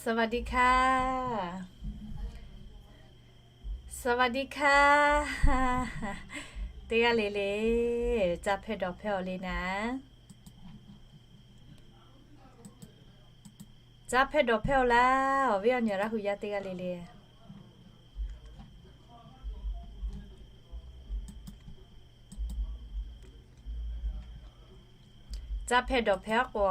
สวัสดีค่ะ สวัสดีค่ะ Teˇ g'aˇ le le, caˇ hpehˇ dawˬ hpehˇ-aw le naˍ. Caˇ hpehˇ dawˬ hpehˇ-aw laˇ, awˬ viˉ awˬ nyi Laˇ hu yaˇ teˇ g'aˇ le le. Caˇ hpehˇ dawˬ hpehˇ-aw k'o,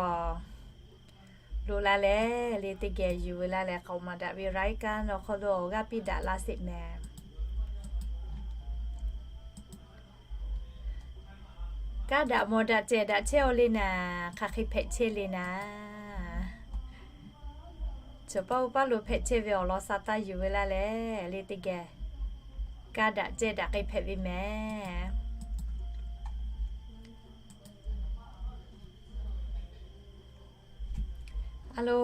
loꞈ la leh le teˇ geh yuˬ ve laˇ leh, k'aoˍ maˍ daꞈ ve รายการ awˬ hk'aw lo awˬ g'aˇ piˇ daꞈ la sheˍ mehˍ. Kaˇ daꞈ mawˬ daꞈ cehˬ daꞈ chehˇ-aw le naˍ, hk'aˬ hk'e hpehꞈ chehˇ le naˍ. Chaˬ paˇ oˇ paˇ lo hpehꞈ chehˇ ve awˬ lawn sha taˇ yuˬ ve laˇ leh le teˇ geh, kaˇ daꞈ cehˬ daꞈ k'ai hpehꞈ ve mehˍ. A lo,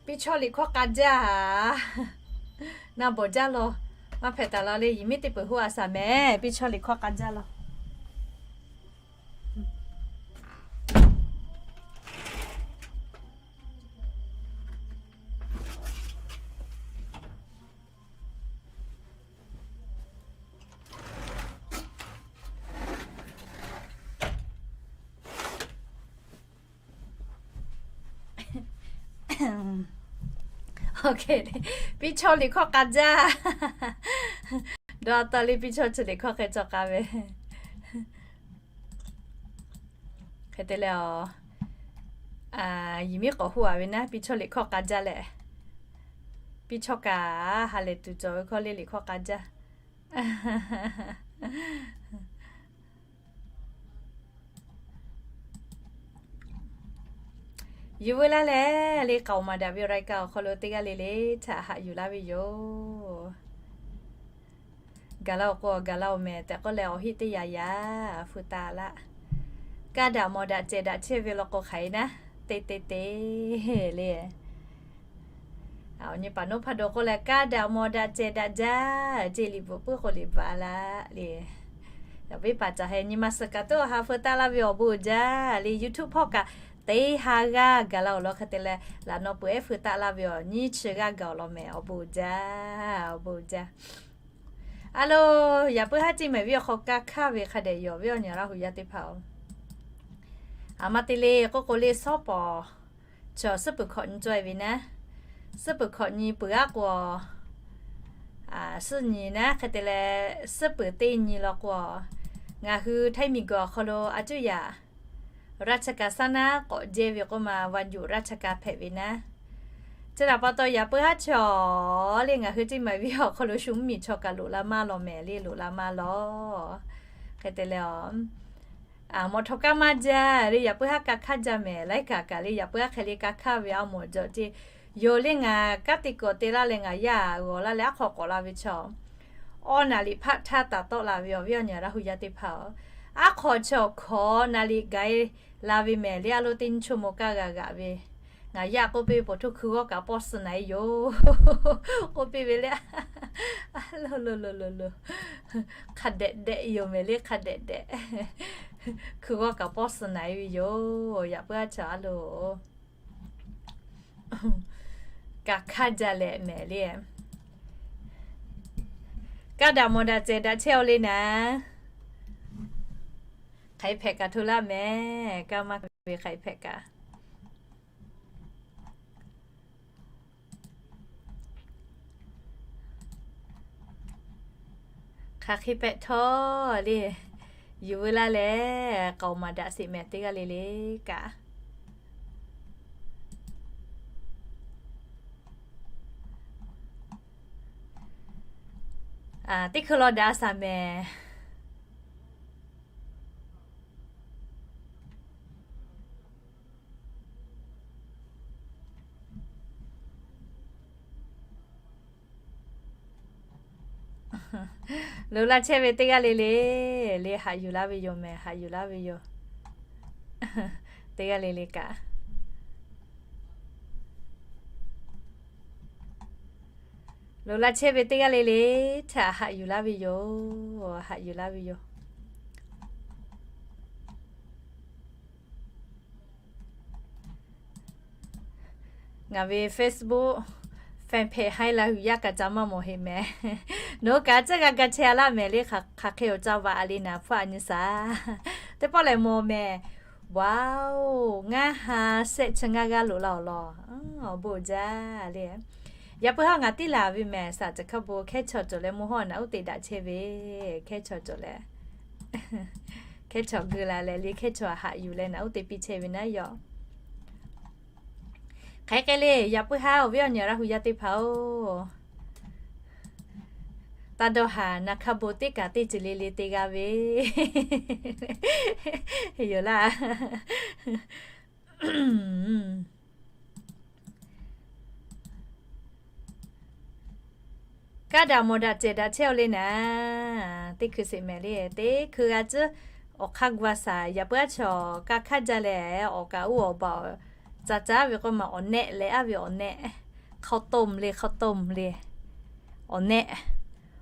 piˇ chawˇ liꞈ hkawˇ k'a jaˇ a. Na bawˬ jaˇ law. Maˇ hpehꞈ taˍ la le, yehˬ miˉ teˇ peuˬ hoˆ a shaˍ mehˍ, piˇ chawˇ liꞈ hkawˇ k'a jaˇ law. Piˇ chawˇ liꞈ hkawˇ k'a jaˇ. Dawˇ taˇ le, piˇ chawˇ chi liꞈ hkawˇ hk'e cawˬ k'a ve. Hk'e te leh, yehˬ miˉ k'awꞈ hoˆ a ve naˉ, piˇ chawˇ liꞈ hkawˇ k'a jaˇ leh, piˇ chawˇ kaꞈ ha lehˬ tuˬ cawˬ ve hkawˇ le liꞈ hkawˇ k'a jaˇ. Yuˬ veu laˇ leh le, k'aoˍ maˍ daꞈ ve รายการ awˬ hk'aw lo teˇ g'aˇ le le htaꞈ haꞈ yuˬ laˇ ve yoˬ. Gaˬ la-oˬ k'o, gaˬ la-oˬ mehˍ tehꞈ k'oˆ leh, awˬ heˆ teˇ yaꞈ yaꞈ feu taˍ laˇ. Kaˇ daꞈ mawˬ daꞈ cehˬ daꞈ chehˇ ve law k'o hk'aˬ hk'e naˉ, te te te le. Awˬ nyi paˍ noˉ hpaˇ daw k'oˆ leh, kaˇ daꞈ mawˬ daꞈ cehˬ daꞈ jaˇ, ceˇ liꞈ bvuhꞈ puiˉ k'o liꞈ bvuhꞈ a laˇ le. Yaꞈ viˉ paˍ caˬ heh nyi ma suhˍ kaꞈ tuˉ awˬ ha feu taˆ laˇ ve awˬ bon uiˍ jaˇ le. YouTube hpawˇ kaꞈ teˇ ha g'aˇ gaˬ la-oˬ law hk'e te leh, laꞈ naw peuˬ ehˉ feu taˆ laˇ ve awˬ nyi chi g'aˇ gaˬ-oˬ law mehˍ, awˬ bon uiˍ jaˇ, awˬ bon uiˍ jaˇ. A lo, yaꞈ puiˉ haˉ ceˇ mehˍ viˉ awˬ hk'aw kaˇ hkaˇ ve hk'a dehꞈ yoˬ, awˬ viˉ awˬ nyi Laˇ hu yaˇ teˇ hpaˍ-oˬ. A ma te le k'oˆ k'o le, shawˉ pawˍ chaw suhˉ peuˬ hkawꞈ nyi caweh ve naˉ, suhˉ peuˬ hkawꞈ nyi peuˬ aˉ k'o, suhˉ nyi naˉ hk'e te leh, suhˉ peuˬ teˇ nyi law k'o, ngaˬ hui Htaiˇ miˬ guiˬ awˬ hk'aw lo a cuˇ yaꞈ ราชการ shaˉ naˉ k'awꞈ jehˇ ve k'oˆ ma, วันหยุดราชการ hpehꞈ ve naˉ. Chi htaꞈ pa taw yaꞈ puiˉ haˉ chaw le ngaˬ hui ceˇ mehˍ viˉ awˬ hk'aw lo shu mvuhˇ miˬ chaw kaꞈ loꞈ la maˇ law mehˍ le, loꞈ la maˇ law. Hk'e te leh, mawˬ htaw kaˇ maˇ jaˇ le, yaꞈ puiˉ haˉ kaˇ hkaˇ jaˇ mehˍ, laiˉ kaꞈ kaꞈ le yaꞈ puiˉ haˉ hk'e le kaˇ hkaˇ ve a mawˬ jawꞈ ceˇ. Yoˬ le ngaˬ kanˉ te kuiˬ te laˇ leh ngaˬ yaˇ g'awˬ laˇ leh aˉ hk'aw k'awꞈ la ve chaw, awˇ naˍ riˍ hpaˆ htaˇ taˍ tawˆ la ve awˬ viˉ awˬ nyi Laˇ hu yaˇ teˇ hpaˍ-oˬ. Aˉ hk'aw chaw hkawꞈ naˍ riˍ gaˬ-e la ve mehˍ le, a lo teˇ nyi chaw mawˬ kaˇ g'a g'aꞈ ve. Ngaˬ yaˇ k'oˆ piˇ ve, ผม htaˇ hkui g'awˇ kaꞈ pawˆ suh naˍ-e yoˬ k'oˆ piˇ ve le. Lo lo lo lo lo, hk'a dehꞈ dehꞈ yoˬ mehˍ le, hk'a dehꞈ dehꞈ. Hkui g'awˇ kaꞈ pawˆ suh naˍ-e ve yoˬ. Yaꞈ puiˉ haˉ chaw a lo, kaˇ hkaˇ jaˇ leh mehˍ le. Kaˇ daꞈ mawˬ daꞈ cehˬ daꞈ chehˇ-aw le naˉ. Hk'aˬ hk'e hpehꞈ kaꞈ hto laˇ mehˍ, kaˇ maˇ ve hk'aˬ hk'e hpehꞈ kaꞈ. Hk'aˬ hk'e hpehꞈ htawˇ le, yuˬ veu laˇ leh k'aoˍ maˍ daꞈ sheˍ mehˍ teˇ g'aˇ le le kaꞈ. Teˇ hkui law daꞈ a shaˍ mehˍ. Loꞈ la chehˇ ve teˇ g'aˇ le le, le haꞈ yuˬ laˇ ve yoˬ mehˍ, haꞈ yuˬ laˇ ve yoˬ. Teˇ g'aˇ le le kaꞈ, loꞈ la chehˇ ve teˇ g'aˇ le le htaꞈ haꞈ yuˬ laˇ ve yoˬ, haꞈ yuˬ laˇ ve yoˬ. Ngaˬ ve Facebook fan hpehꞈ haiˉ la hui yaˇ kaꞈ ca maˇ mawˬ heˆ mehˍ. Nawˬ hui kaꞈ a ciˉ g'a ga chehˇ a laˇ mehˍ le. Hk'aˬ hk'e awˬ ca vaꞈ a le naˍ hpfuhˇ a nyi shaˍ. Teˇ pawˆ lehˬ mawˬ mehˍ. Wow, ngaˇ ha shehˆ chi ngaˇ g'aˇ loꞈ la awˬ lawn. Awˬ bon jaˇ le. Yaꞈ puiˉ haˉ ngaˬ tiˉ laˬ ve mehˍ. Saˍ caˬ hkaˇ bon hkehˉ chaw cawˬ leh mvuhˇ hawˉ naꞈ uˉ te daꞈ chehˇ ve. Hkehˉ chaw cawˬ leh, hkehˉ chaw geu la leh le, hkehˉ chaw haꞈ yuˬ leh naꞈ uˉ te piˇ chehˇ ve naˉ yoˬ. Hk'e k'ai le, yaꞈ puiˉ haˉ awˬ viˉ awˬ nyi Laˇ hu yaˇ teˇ hpaˍ-oˬ, taˇ dawˇ haˍ. Naˍ hkaˇ bon teˇ kaꞈ teˇ ceuˬ le le te g'a ve yoˬ laˇ. Kaˇ daꞈ mawˬ daꞈ cehˬ daꞈ chehˇ-aw le naˍ. Teˇ hkui sheˍ mehˍ le. Teˇ hkui g'a tcuhˉ awˬ hk'aˇ gu a shaˍ. Yaꞈ puiˉ aˉ chaw kaˇ hk'aˇ jaˇ leh awˬ kaꞈ uˉ awˬ baˬ awˬ ca caˉ ve k'oˆ ma, awˬ nehˆ leh aˉ ve awˬ nehˆ, hk'aw to mvuhˇ le, hk'aw to mvuhˇ le. Awˬ nehˆ,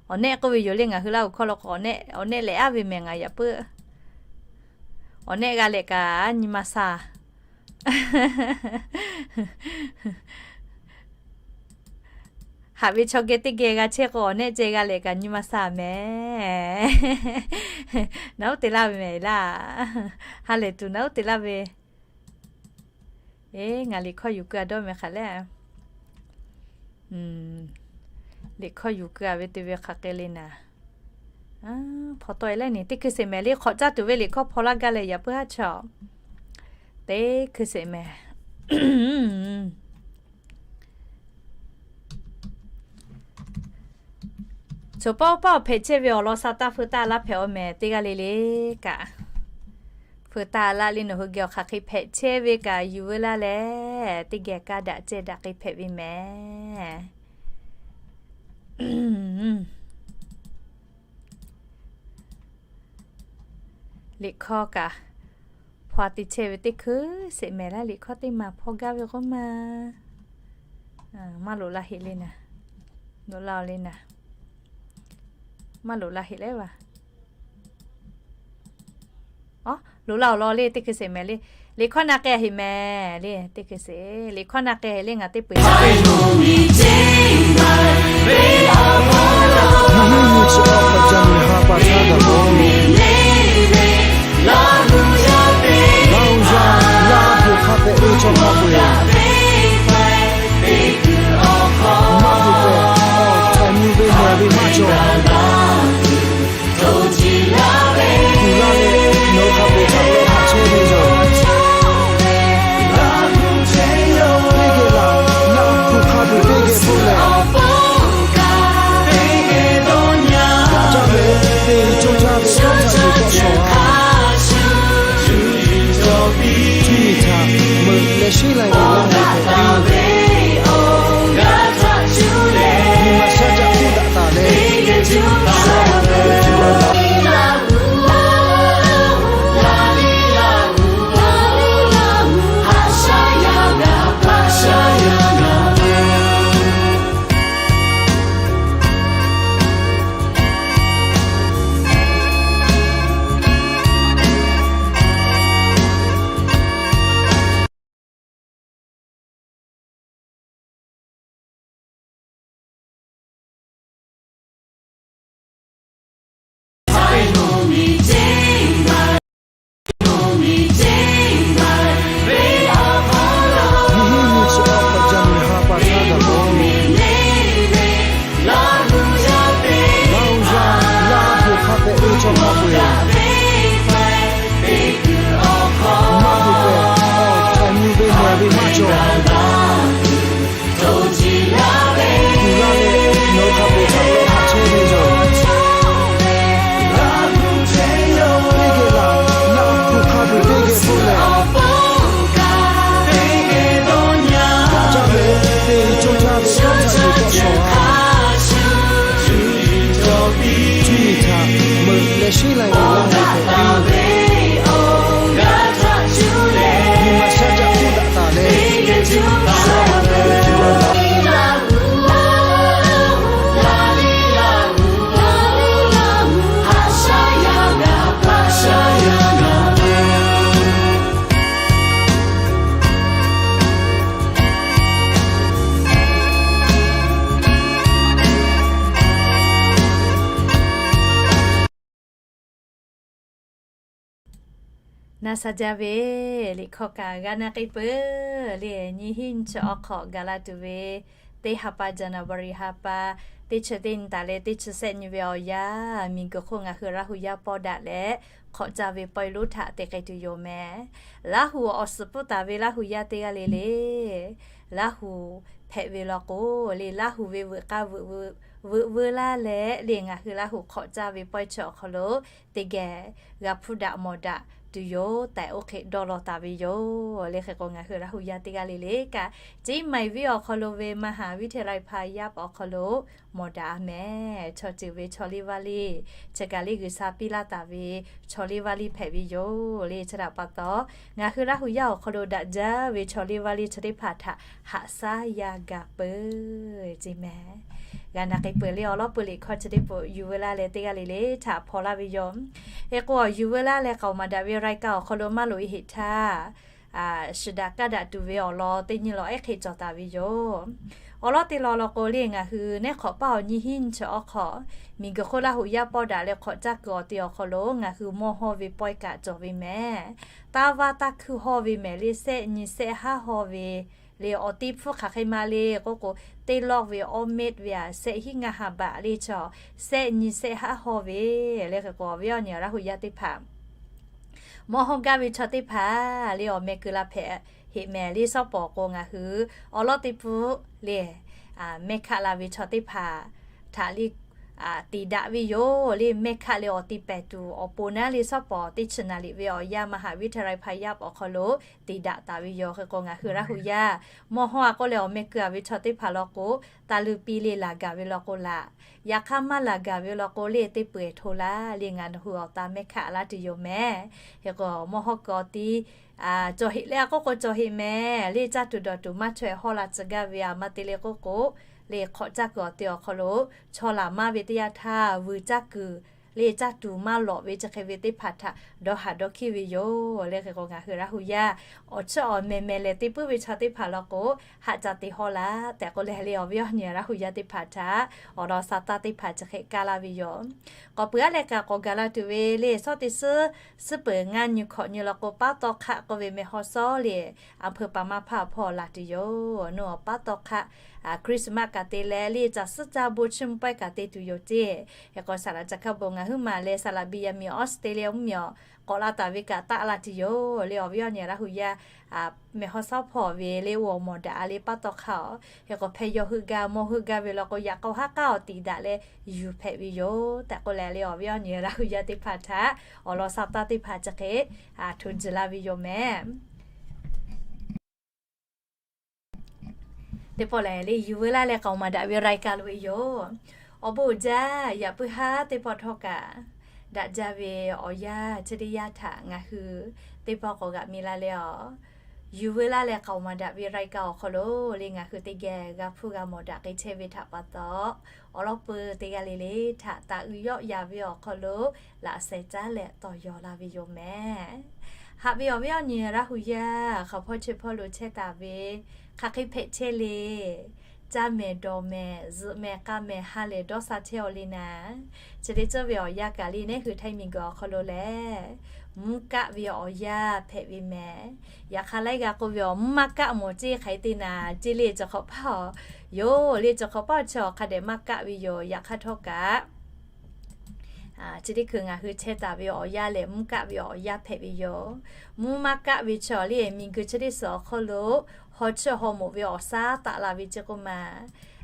awˬ nehˆ k'oˆ ve yoˬ le. Ngaˬ hui Laˇ hu hkawˇ lo k'o awˬ nehˆ, awˬ nehˆ leh aˉ ve mehˍ. Ngaˬ yaꞈ puiˉ awˬ nehˆ g'a leh kaꞈ nyi ma sha. Haꞈ ve chaw geh teˇ geh g'a chehˇ k'o, awˬ nehˆ ceh g'a leh kaꞈ nyi ma sha mehˍ. Naˉ uˉ te laˇ ve mehˍ laˇ. Ha lehˬ tuˬ naˉ uˉ te laˇ ve. Eˬ, ngaˬ liꞈ hkawˇ yuˬ keu a dawˇ mehˍ hk'aˬ le. Liꞈ hkawˇ yuˬ keu a ve te ve hk'aˬ hk'e le naˍ. Hpaw tawˆ e leh ni teˇ hkui sheˍ mehˍ le. Hk'awꞈ caˇ tuˬ ve liꞈ hkawˇ hpaw laˇ gaˇ leh yaꞈ puiˉ haˉ chaw teˇ hkui sheˍ mehˍ. Choˬ pawˆ pawˆ hpehꞈ chehˇ ve awˬ lawn sha taˇ feu taˇ laˇ hpehꞈ-aw mehˍ. Teˇ g'aˇ le le kaꞈ feu taˇ laˇ le. Nawˬ hui geh awˬ hk'aˬ hk'e hpehꞈ chehˇ ve kaꞈ yuˬ veu laˇ leh, teˇ geh kaˇ daꞈ cehˇ daꞈ hk'e hpehꞈ ve mehˍ. Liꞈ hkawˇ kaꞈ hpaw te chehˇ ve teˇ hkui sheˍ mehˍ laˇ. Liꞈ hkawˇ teˇ maˬ hpaw gaˇ ve k'oˆ ma, maˇ loꞈ la heˆ le naˍ. Loꞈ la-o le naˍ. Maˇ loꞈ la heˆ leh va. Loꞈ la awˬ lawn le teˇ hkui sheˍ mehˍ le. Liꞈ hkawˇ na k'ai heˆ mehˍ le teˇ hkui sheˍ. Liꞈ hkawˇ na k'ai heˆ le. Ngaˬ teˇ peu-eˬ Laˇ hu yaˇ, Laˇ hu hk'a hpehꞈ ve chaw maˇ peu-eˬ, maˇ pu tehꞈ, awˬ htaiˍ nyi ve mehˬ ve maˇ cawˬ. Kuˬ la leh, nawˬ hui hk'a peu-eˬ htaꞈ leh haꞈ chehˇ ve yoˬ. Teˇ geh laˬ, Laˇ hu hk'a peu-eˬ teˇ geh k'oˆ leh, kaꞈ caˇ leh, teˇ cawˇ caˇ ve cawˇ caˇ tuˬ tawˆ shawˍ-a. Cuˇ yiˍ htaꞈ meuꞈ leh sheˉ lai ve Laˇ hu hpehꞈ piˇ. Nyi ma shaˉ caˆ hkuˇ daꞈ taˍ leh, Laˇ hu yaˇ, Laˇ hu hk'a hpehꞈ ve chaw maˇ peu-eˬ, maˇ pu tehꞈ, awˬ htaiˍ nyi ve mehˬ ve maˇ cawˬ. Kuˬ la leh, nawˬ hui hk'a peu-eˬ htaꞈ leh haꞈ chehˇ ve yoˬ. Teˇ geh laˬ, Laˇ hu hk'a peu-eˬ teˇ geh k'oˆ leh, kaꞈ caˇ leh, teˇ cawˇ caˇ ve cawˇ caˇ tuˬ tawˆ shawˍ-a. Cuˇ yiˍ htaꞈ meuꞈ leh sheˉ lai ve Laˇ hu hpehꞈ piˇ. Nyi ma shaˉ caˆ hkuˇ daꞈ taˍ leh, Na sha jaˇ ve, liꞈ hkawˇ kaꞈ g'a na k'ai peuˬ le. Nyiˇ hinˉ nyiˇ chi awˬ hk'awꞈ gaˬ la tuˬ ve, teˇ ha pa January ha pa, teˇ chi teˇ nyi taˍ leh teˇ chi shehˆ nyi ve awˬ yanˇ, miˬguiˬ hk'oˆ ngaˬ hui Laˇ hu yaˇ pawˇ daꞈ leh hk'awꞈ caˇ ve pawehˇ lonˉ htaꞈ te k'ai tuˬ yoˬ mehˍ. Laˇ hu awˬ suhˍ pfuhˇ taˍ ve Laˇ hu yaˇ teˇ g'aˇ le le, Laˇ hu hpehꞈ ve law k'o le, Laˇ hu ve veuꞈ k'aˇ veuꞈ veuꞈ veu laˇ leh le, ngaˬ hui Laˇ hu hk'awꞈ caˇ ve pawehˇ chi awˬ hk'aw lo teˇ geh g'a hpuˇ daꞈ mawˬ daꞈ tuˬ yoˬ tehꞈ oˇ hk'e dawˇ law taˍ ve yoˬ le. Hk'e k'o, ngaˬ hui Laˇ hu yaˇ teˇ g'aˇ le le kaꞈ, Ciˉ maiˍ venˇ awˬ hk'aw lo ve มหาวิทยาลัย hpa yaˇ awˬ hk'aw lo mawˬ daꞈ a mehˍ. Chaw ceuˬ ve chaw liˇ vaˇ liˇ, chi kaꞈ le G'uiˬsha piˇ laˇ taˍ ve chaw liˇ vaˇ liˇ hpehꞈ ve yoˬ le. Chi htaꞈ pa taw, ngaˬ hui Laˇ hu yaˇ awˬ hk'aw lo daꞈ jaˇ ve chaw liˇ vaˇ liˇ chi teˇ hpaˍ htaꞈ haꞈ shaˉ yaˇ gaˬ peuˬ ce mehˍ. G'a na k'ai peuˬ le. Awˬ lawn peuˬ liꞈ hkawˇ chi teˇ pawˆ yuˬ veu laˇ leh teˇ g'aˇ le le htaꞈ hpaw laˇ ve yoˬ. Hk'e k'o, awˬ yuˬ veu laˇ leh k'aoˍ maˍ daꞈ ve รายการ awˬ hk'aw lo maˇ loꞈ e heꞈ htaˇ, shiˍ daꞈ kaˇ daꞈ tuˬ ve awˬ lawn teˇ nyi law ehˉ hk'e cawˬ taˍ ve yoˬ. Awˬ lawn teˇ lawn law k'o le, ngaˬ hui neˉ hk'awꞈ paˇ awˬ nyiˇ hinˉ nyiˇ chi awˬ hk'awꞈ, miˬguiˬ hk'oˆ Laˇ hu yaˇ pawˇ daꞈ leh hk'awꞈ caˇ kuiˬ awˬ te awˬ hk'aw lo ngaˬ hui mawˇ hawˇ ve pawehˇ kaꞈ cawˬ ve mehˍ. Taˇ vaˇ taˇ hkuiˇ hawˇ ve mehˍ le, shehˆ nyi shehˆ haˉ hawˇ ve le, awˬ ti hpfuhˇ hk'aˬ hk'e ma le k'oˆ k'o, teˇ lawˇ ve awˇ metˇ ve aꞈ shehˆ hinˉ ngaˇ ha baꞈ le chaw, shehˆ nyi shehˆ haˉ hawˇ ve le. Hk'e k'o, awˬ viˉ awˬ nyi Laˇ hu yaˇ teˇ hpaˍ mawˇ hawˇ gaˇ ve chaw teˇ hpaˍ le, awˬ meh keu la hpehꞈ heꞈ mehˍ le. Shawˉ pawˍ k'o, ngaˬ hui awˬ lawn teˇ hpfuhˇ le, mehˆ hkaˆ la ve chaw teˇ hpaˍ htaꞈ le te daꞈ ve yoˬ le. Mehˆ hkaˆ leh awˬ ti pehˍ tuˬ awˬ pon naˉ le, shawˉ pawˍ teˇ chi naˍ riˍ ve awˬ yanˇ มหาวิทยาลัย hpa yaˇ awˬ hk'aw lo te daꞈ taˍ ve yoˬ. Hk'e k'o, ngaˬ hui Laˇ hu yaˇ mawˇ hawˇ a k'oˆ leh awˬ meh keu a ve chaw teˇ hpaˍ law k'o, taˇ luˇ piˇ le, laˬ gaˬ ve law k'o laˬ. Yaꞈ hk'aˇ maˇ laˬ gaˬ ve law k'o le, teˇ peu eˬ hto laˇ le, ngaˬ nawˬ hui awˬ ta mehˆ hkaˆ laˇ tuˬ yoˬ mehˍ. Hk'e k'o, mawˇ hawˇ kuiˬ awˬ ti cawˬ heꞈ le a k'oˆ k'o, cawˬ heꞈ mehˍ le. Caˇ tuˬ dawˬ tuˬ maˇ chaweh hawˇ la tcuh gaˇ ve aꞈ maˇ te le k'oˆ k'o, le hk'awꞈ caˇ kuiˬ awˬ te awˬ hk'aw lo chaw laˬ maˇ ve teˇ yanˇ htaˇ, vuiˬ caˇ kuiˬ le caˇ tuˬ maˇ lawꞈ ve chi hk'e ve teˇ hpaˍ htaꞈ dawˇ haˍ dawˇ hkiˇ ve yoˬ le. Hk'e k'o, ngaˬ hui Laˇ hu yaˇ awˬ chiˇ awˬ meh meh leh te puiˉ ve chaw teˇ hpaˍ law k'o, haˆ ca te hawˇ laˇ tehꞈ k'oˆ leh le, awˬ viˉ awˬ nyi Laˇ hu yaˇ teˇ hpaˍ htaꞈ awˬ lawn sa taˇ teˇ hpaˍ chi hk'e kaˇ laˇ ve yoˬ. K'awꞈ peuˬ aˉ leh kaꞈ k'awꞈ gaˬ la tuˬ ve le, shawˉ teˇ suhˉ suhˉ peuˬ ngaˇ nyi hkawꞈ nyi law k'o, paˉ tawˇ hk'aˆ k'oˆ ve meh hawˇ sawˉ le, a hpeuꞈ paˍ ma hpaˇ awˬ hpawˇ laˬ tuˬ yoˬ. Nawˬ paˉ tawˇ hk'aˆ Christmas kaꞈ te leh le, caˬ suhˉ caˇ bon chiˇ mvuh pawehˇ kaꞈ te tuˬ yoˬ ceˇ. Hk'e k'o, saˍ laꞈ ca hkaˇ bon ngaˬ huiˉ maˬ leh saˍ laꞈ biˇ yaˇ miˬ Australia mvuhˇmiˬ awˬ k'awꞈ la taˍ ve kaꞈ taˆ la tuˬ yoˬ le, awˬ viˉ awˬ nyi Laˇ hu yaˇ meh hawˇ sawˉ hpawˇ ve le, oˇ awˬ mawˬ daꞈ a le paˉ tawˇ hk'aˆ. Hk'e k'o, hpeh yaw heuˆ gaˇ mawˇ heuˆ gaˇ ve law k'o, yaꞈ k'aw haˉ k'aˉ awˬ tiˍ daꞈ leh yuˬ hpehꞈ ve yoˬ tehꞈ k'oˆ leh le, awˬ viˉ awˬ nyi Laˇ hu yaˇ teˇ hpaˍ htaꞈ awˬ lawn sa taˇ teˇ hpaˍ chi hk'e hto juˬ la ve yoˬ mehˍ. Teˇ pawˆ lehˬ le, yuˬ veu laˇ leh k'aoˍ maˍ daꞈ ve รายการ lo ve yoˬ. Awˬ bon uiˍ jaˇ, yaꞈ puiˉ haˉ teˇ pawˆ htawˇ kaꞈ daꞈ jaˇ ve awˬ yanˇ chi teˇ yanˇ htaꞈ ngaˬ hui teˇ pawˆ k'awꞈ g'aꞈ mi la leh a, yuˬ veu laˇ leh k'aoˍ maˍ daꞈ ve รายการ awˬ hk'aw lo le, ngaˬ hui teˇ geh g'a hpuˇ g'a mawˬ daꞈ k'ai chehˇ ve htaꞈ pa taw, awˬ lawn peuˬ teˇ g'aˇ le le htaꞈ taˍ uiˍ yawˆ yan ve awˬ hk'aw lo laꞈ sheh caˉ leh tawˇ yaw la ve yoˬ mehˍ. Haꞈ ve awˬ viˉ awˬ nyi Laˇ hu yaˇ, hk'aˬ hpawˇ chi hpawˇ lo chehˇ taˍ ve, hk'aˬ hk'e hpehꞈ chehˇ le, caˇ mehˍ dawˬ mehˍ zuhꞈ mehˍ k'aˇ mehˍ ha lehˬ dawˇ sha chehˇ aw le naˍ. Chi teˇ ceuˬ ve awˬ yanˇ kaꞈ le, neˉ hui Htaiˇ miˬguiˬ awˬ hk'aw lo lehˬ, mvuhˇ kaˆ ve awˬ yanˇ hpehꞈ ve mehˍ. Yaꞈ hk'aˇ laiˉ g'aˇ k'oˆ ve awˬ mvuhˇ maˇ kaˆ mawˬ ceˇ hk'aˬ hk'e te naˍ ceˇ le, cawˬ hk'awꞈ paˇ yoˬ le, cawˬ hk'awꞈ paˇ chi awˬ hk'a dehꞈ maˇ kaˆ ve yoˬ. Yaꞈ hk'aˇ htawˇ kaꞈ chi teˇ hkui ngaˬ hui chehˇ taˍ ve awˬ yanˇ lehˬ, mvuhˇ kaˆ ve awˬ yanˇ hpehꞈ ve yoˬ. Mvuhˇ maˇ kaˆ ve chi awˬ le, miˬguiˬ chi teˇ suhˍ awˬ hk'aw lo haw chiˇ haw moˍ ve awˬ shaˉ taˆ la ve ceˇ k'oˆ ma.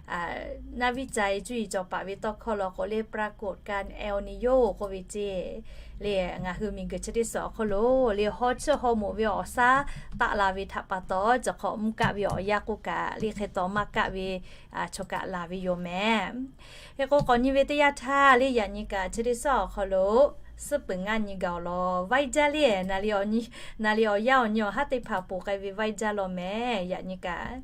Naˇ viˉ ca e cuˇ yiˍ cawˬ paˍ ve tawˇ hkawˇ law k'o le, ปรากฏการณ์ El Niño k'oˆ ve ceˇ le, ngaˬ hui miˬguiˬ chi teˇ suhˍ awˬ hk'aw lo le, haw chiˇ haw moˍ ve awˬ shaˉ taˆ la ve htaꞈ pa taw, cawˬ hk'awꞈ mvuhˇ kaˆ ve awˬ yanˇ k'oˆ kaꞈ le, hk'e taw maˇ kaˆ ve chaw kaꞈ laˬ ve yoˬ mehˍ. Hk'e k'o, k'awꞈ nyi ve teˇ yanˇ htaˇ le, yaꞈ nyi kaꞈ chi teˇ suhˍ awˬ hk'aw lo suhˉ peuˬ ngaˇ nyi gaˬ awˬ lawn vaiˇ jaˇ le, naˍ riˍ awˬ yanˇ awˬ nyi awˬ haˉ teˇ hpaˍ ponˬ k'ai ve vaiˇ jaˇ law mehˍ. Yaꞈ nyi kaꞈ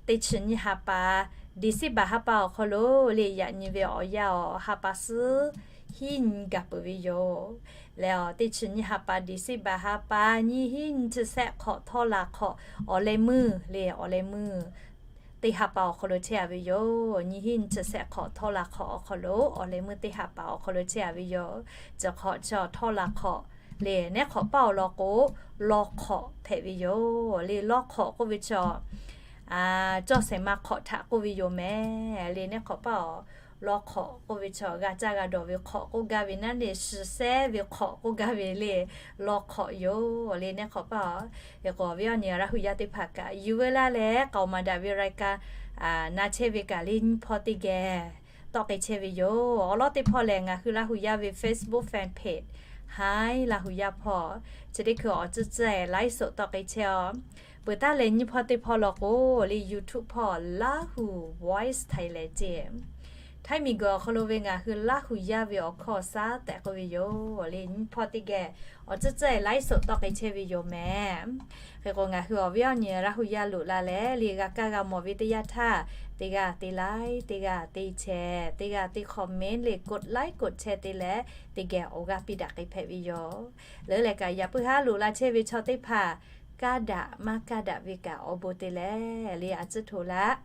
teˇ chi nyiˇ ha pa, December ha pa awˬ hk'aw lo le, yaꞈ nyi ve awˬ yanˇ awˬ ha pa suhˉ hiˉ nyi gaˬ peuˬ ve yoˬ. Leh teˇ chi nyiˇ ha pa, December ha pa nyiˇ hinˉ nyiˇ chi shehˆ hk'awꞈ htawˇ laˬ hk'awꞈ awˬ leh meuˇ le, awˬ leh meuˇ teˇ ha pa awˬ hk'aw lo chehˇ a ve yoˬ. Nyiˇ hinˉ nyiˇ chi shehˆ hk'awꞈ htawˇ laˬ hk'awꞈ awˬ hk'aw lo awˬ leh meuˇ teˇ ha pa awˬ hk'aw lo chehˇ a ve yoˬ. Cawˬ hk'awꞈ chi htawˇ laˬ hk'awꞈ Le, neˉ hk'awꞈ paˇ awˬ lawn k'o, lawˇ hk'awꞈ hpehꞈ ve yoˬ. Le, lawˇ hk'awꞈ k'oˆ ve chi, cawˇ shehˍ ma hk'awꞈ htaꞈ k'oˆ ve yoˬ mehˍ. Le, neˉ hk'awꞈ paˇ awˬ lawˇ hk'awꞈ k'oˆ ve chi g'a caˇ g'a dawˬ ve hk'awꞈ k'oˆ gaˇ ve naˉ le, shiˍ sehˉ ve hk'awꞈ k'oˆ gaˇ ve le, lawˇ hk'awꞈ yoˬ. Le, neˉ hk'awꞈ paˇ awˬ, hk'e k'o awˬ viˉ awˬ nyi Laˇ hu yaˇ teˇ hpaˍ kaꞈ, yuˬ veu laˇ leh k'aoˍ maˍ daꞈ ve รายการ na chehˇ ve kaꞈ le, nyiˇ hpawˇ teˇ geh tawˆ k'ai chehˇ ve yoˬ. Awˬ lawn teˇ hpawˇ lehˬ, ngaˬ hui Laˇ hu yaˇ ve Facebook fan page Hi Laˇ hu yaˇ hpawˇ, chi teˇ hkui awˬ tcuhˉ tcuhˉ ไลฟ์สด tawˆ k'ai chehˇ aw. Peuˬ taˉ leh nyiˇ hpawˇ teˇ hpawˇ law k'o, le YouTube hpawˇ Laˇ hu Voice Thailand ceˇ, Htaiˇ miˬguiˬ awˬ hk'aw lo ve ngaˬ hui Laˇ hu yaˇ ve awˬ hkawˇ shaˉ tehꞈ k'oˆ ve yoˬ. Le, nyiˇ hpawˇ teˇ geh awˬ tcuhˉ tcuhˉ ไลฟ์สด tawˆ k'ai chehˇ ve yoˬ mehˍ. Hk'e k'o ngaˬ hui awˬ viˉ awˬ nyi Laˇ hu yaˇ loꞈ la leh, le g'a kaˇ g'a mawˬ ve teˇ yanˇ htaˇ, teˇ g'aˇ te like, teˇ g'aˇ te share, teˇ g'aˇ te comment, le กดไลค์ กดแชร์ te leh, teˇ geh awˬ g'aˇ piˇ daꞈ k'ai hpehꞈ ve yoˬ. Leuˉ leh kaꞈ, yaꞈ puiˉ haˉ loꞈ la chehˇ ve chaw teˇ hpaˍ, kaˇ daꞈ maˇ kaˇ daꞈ ve kaꞈ awˬ bon te leh, le a tcuhˉ htoꞈ laˇ.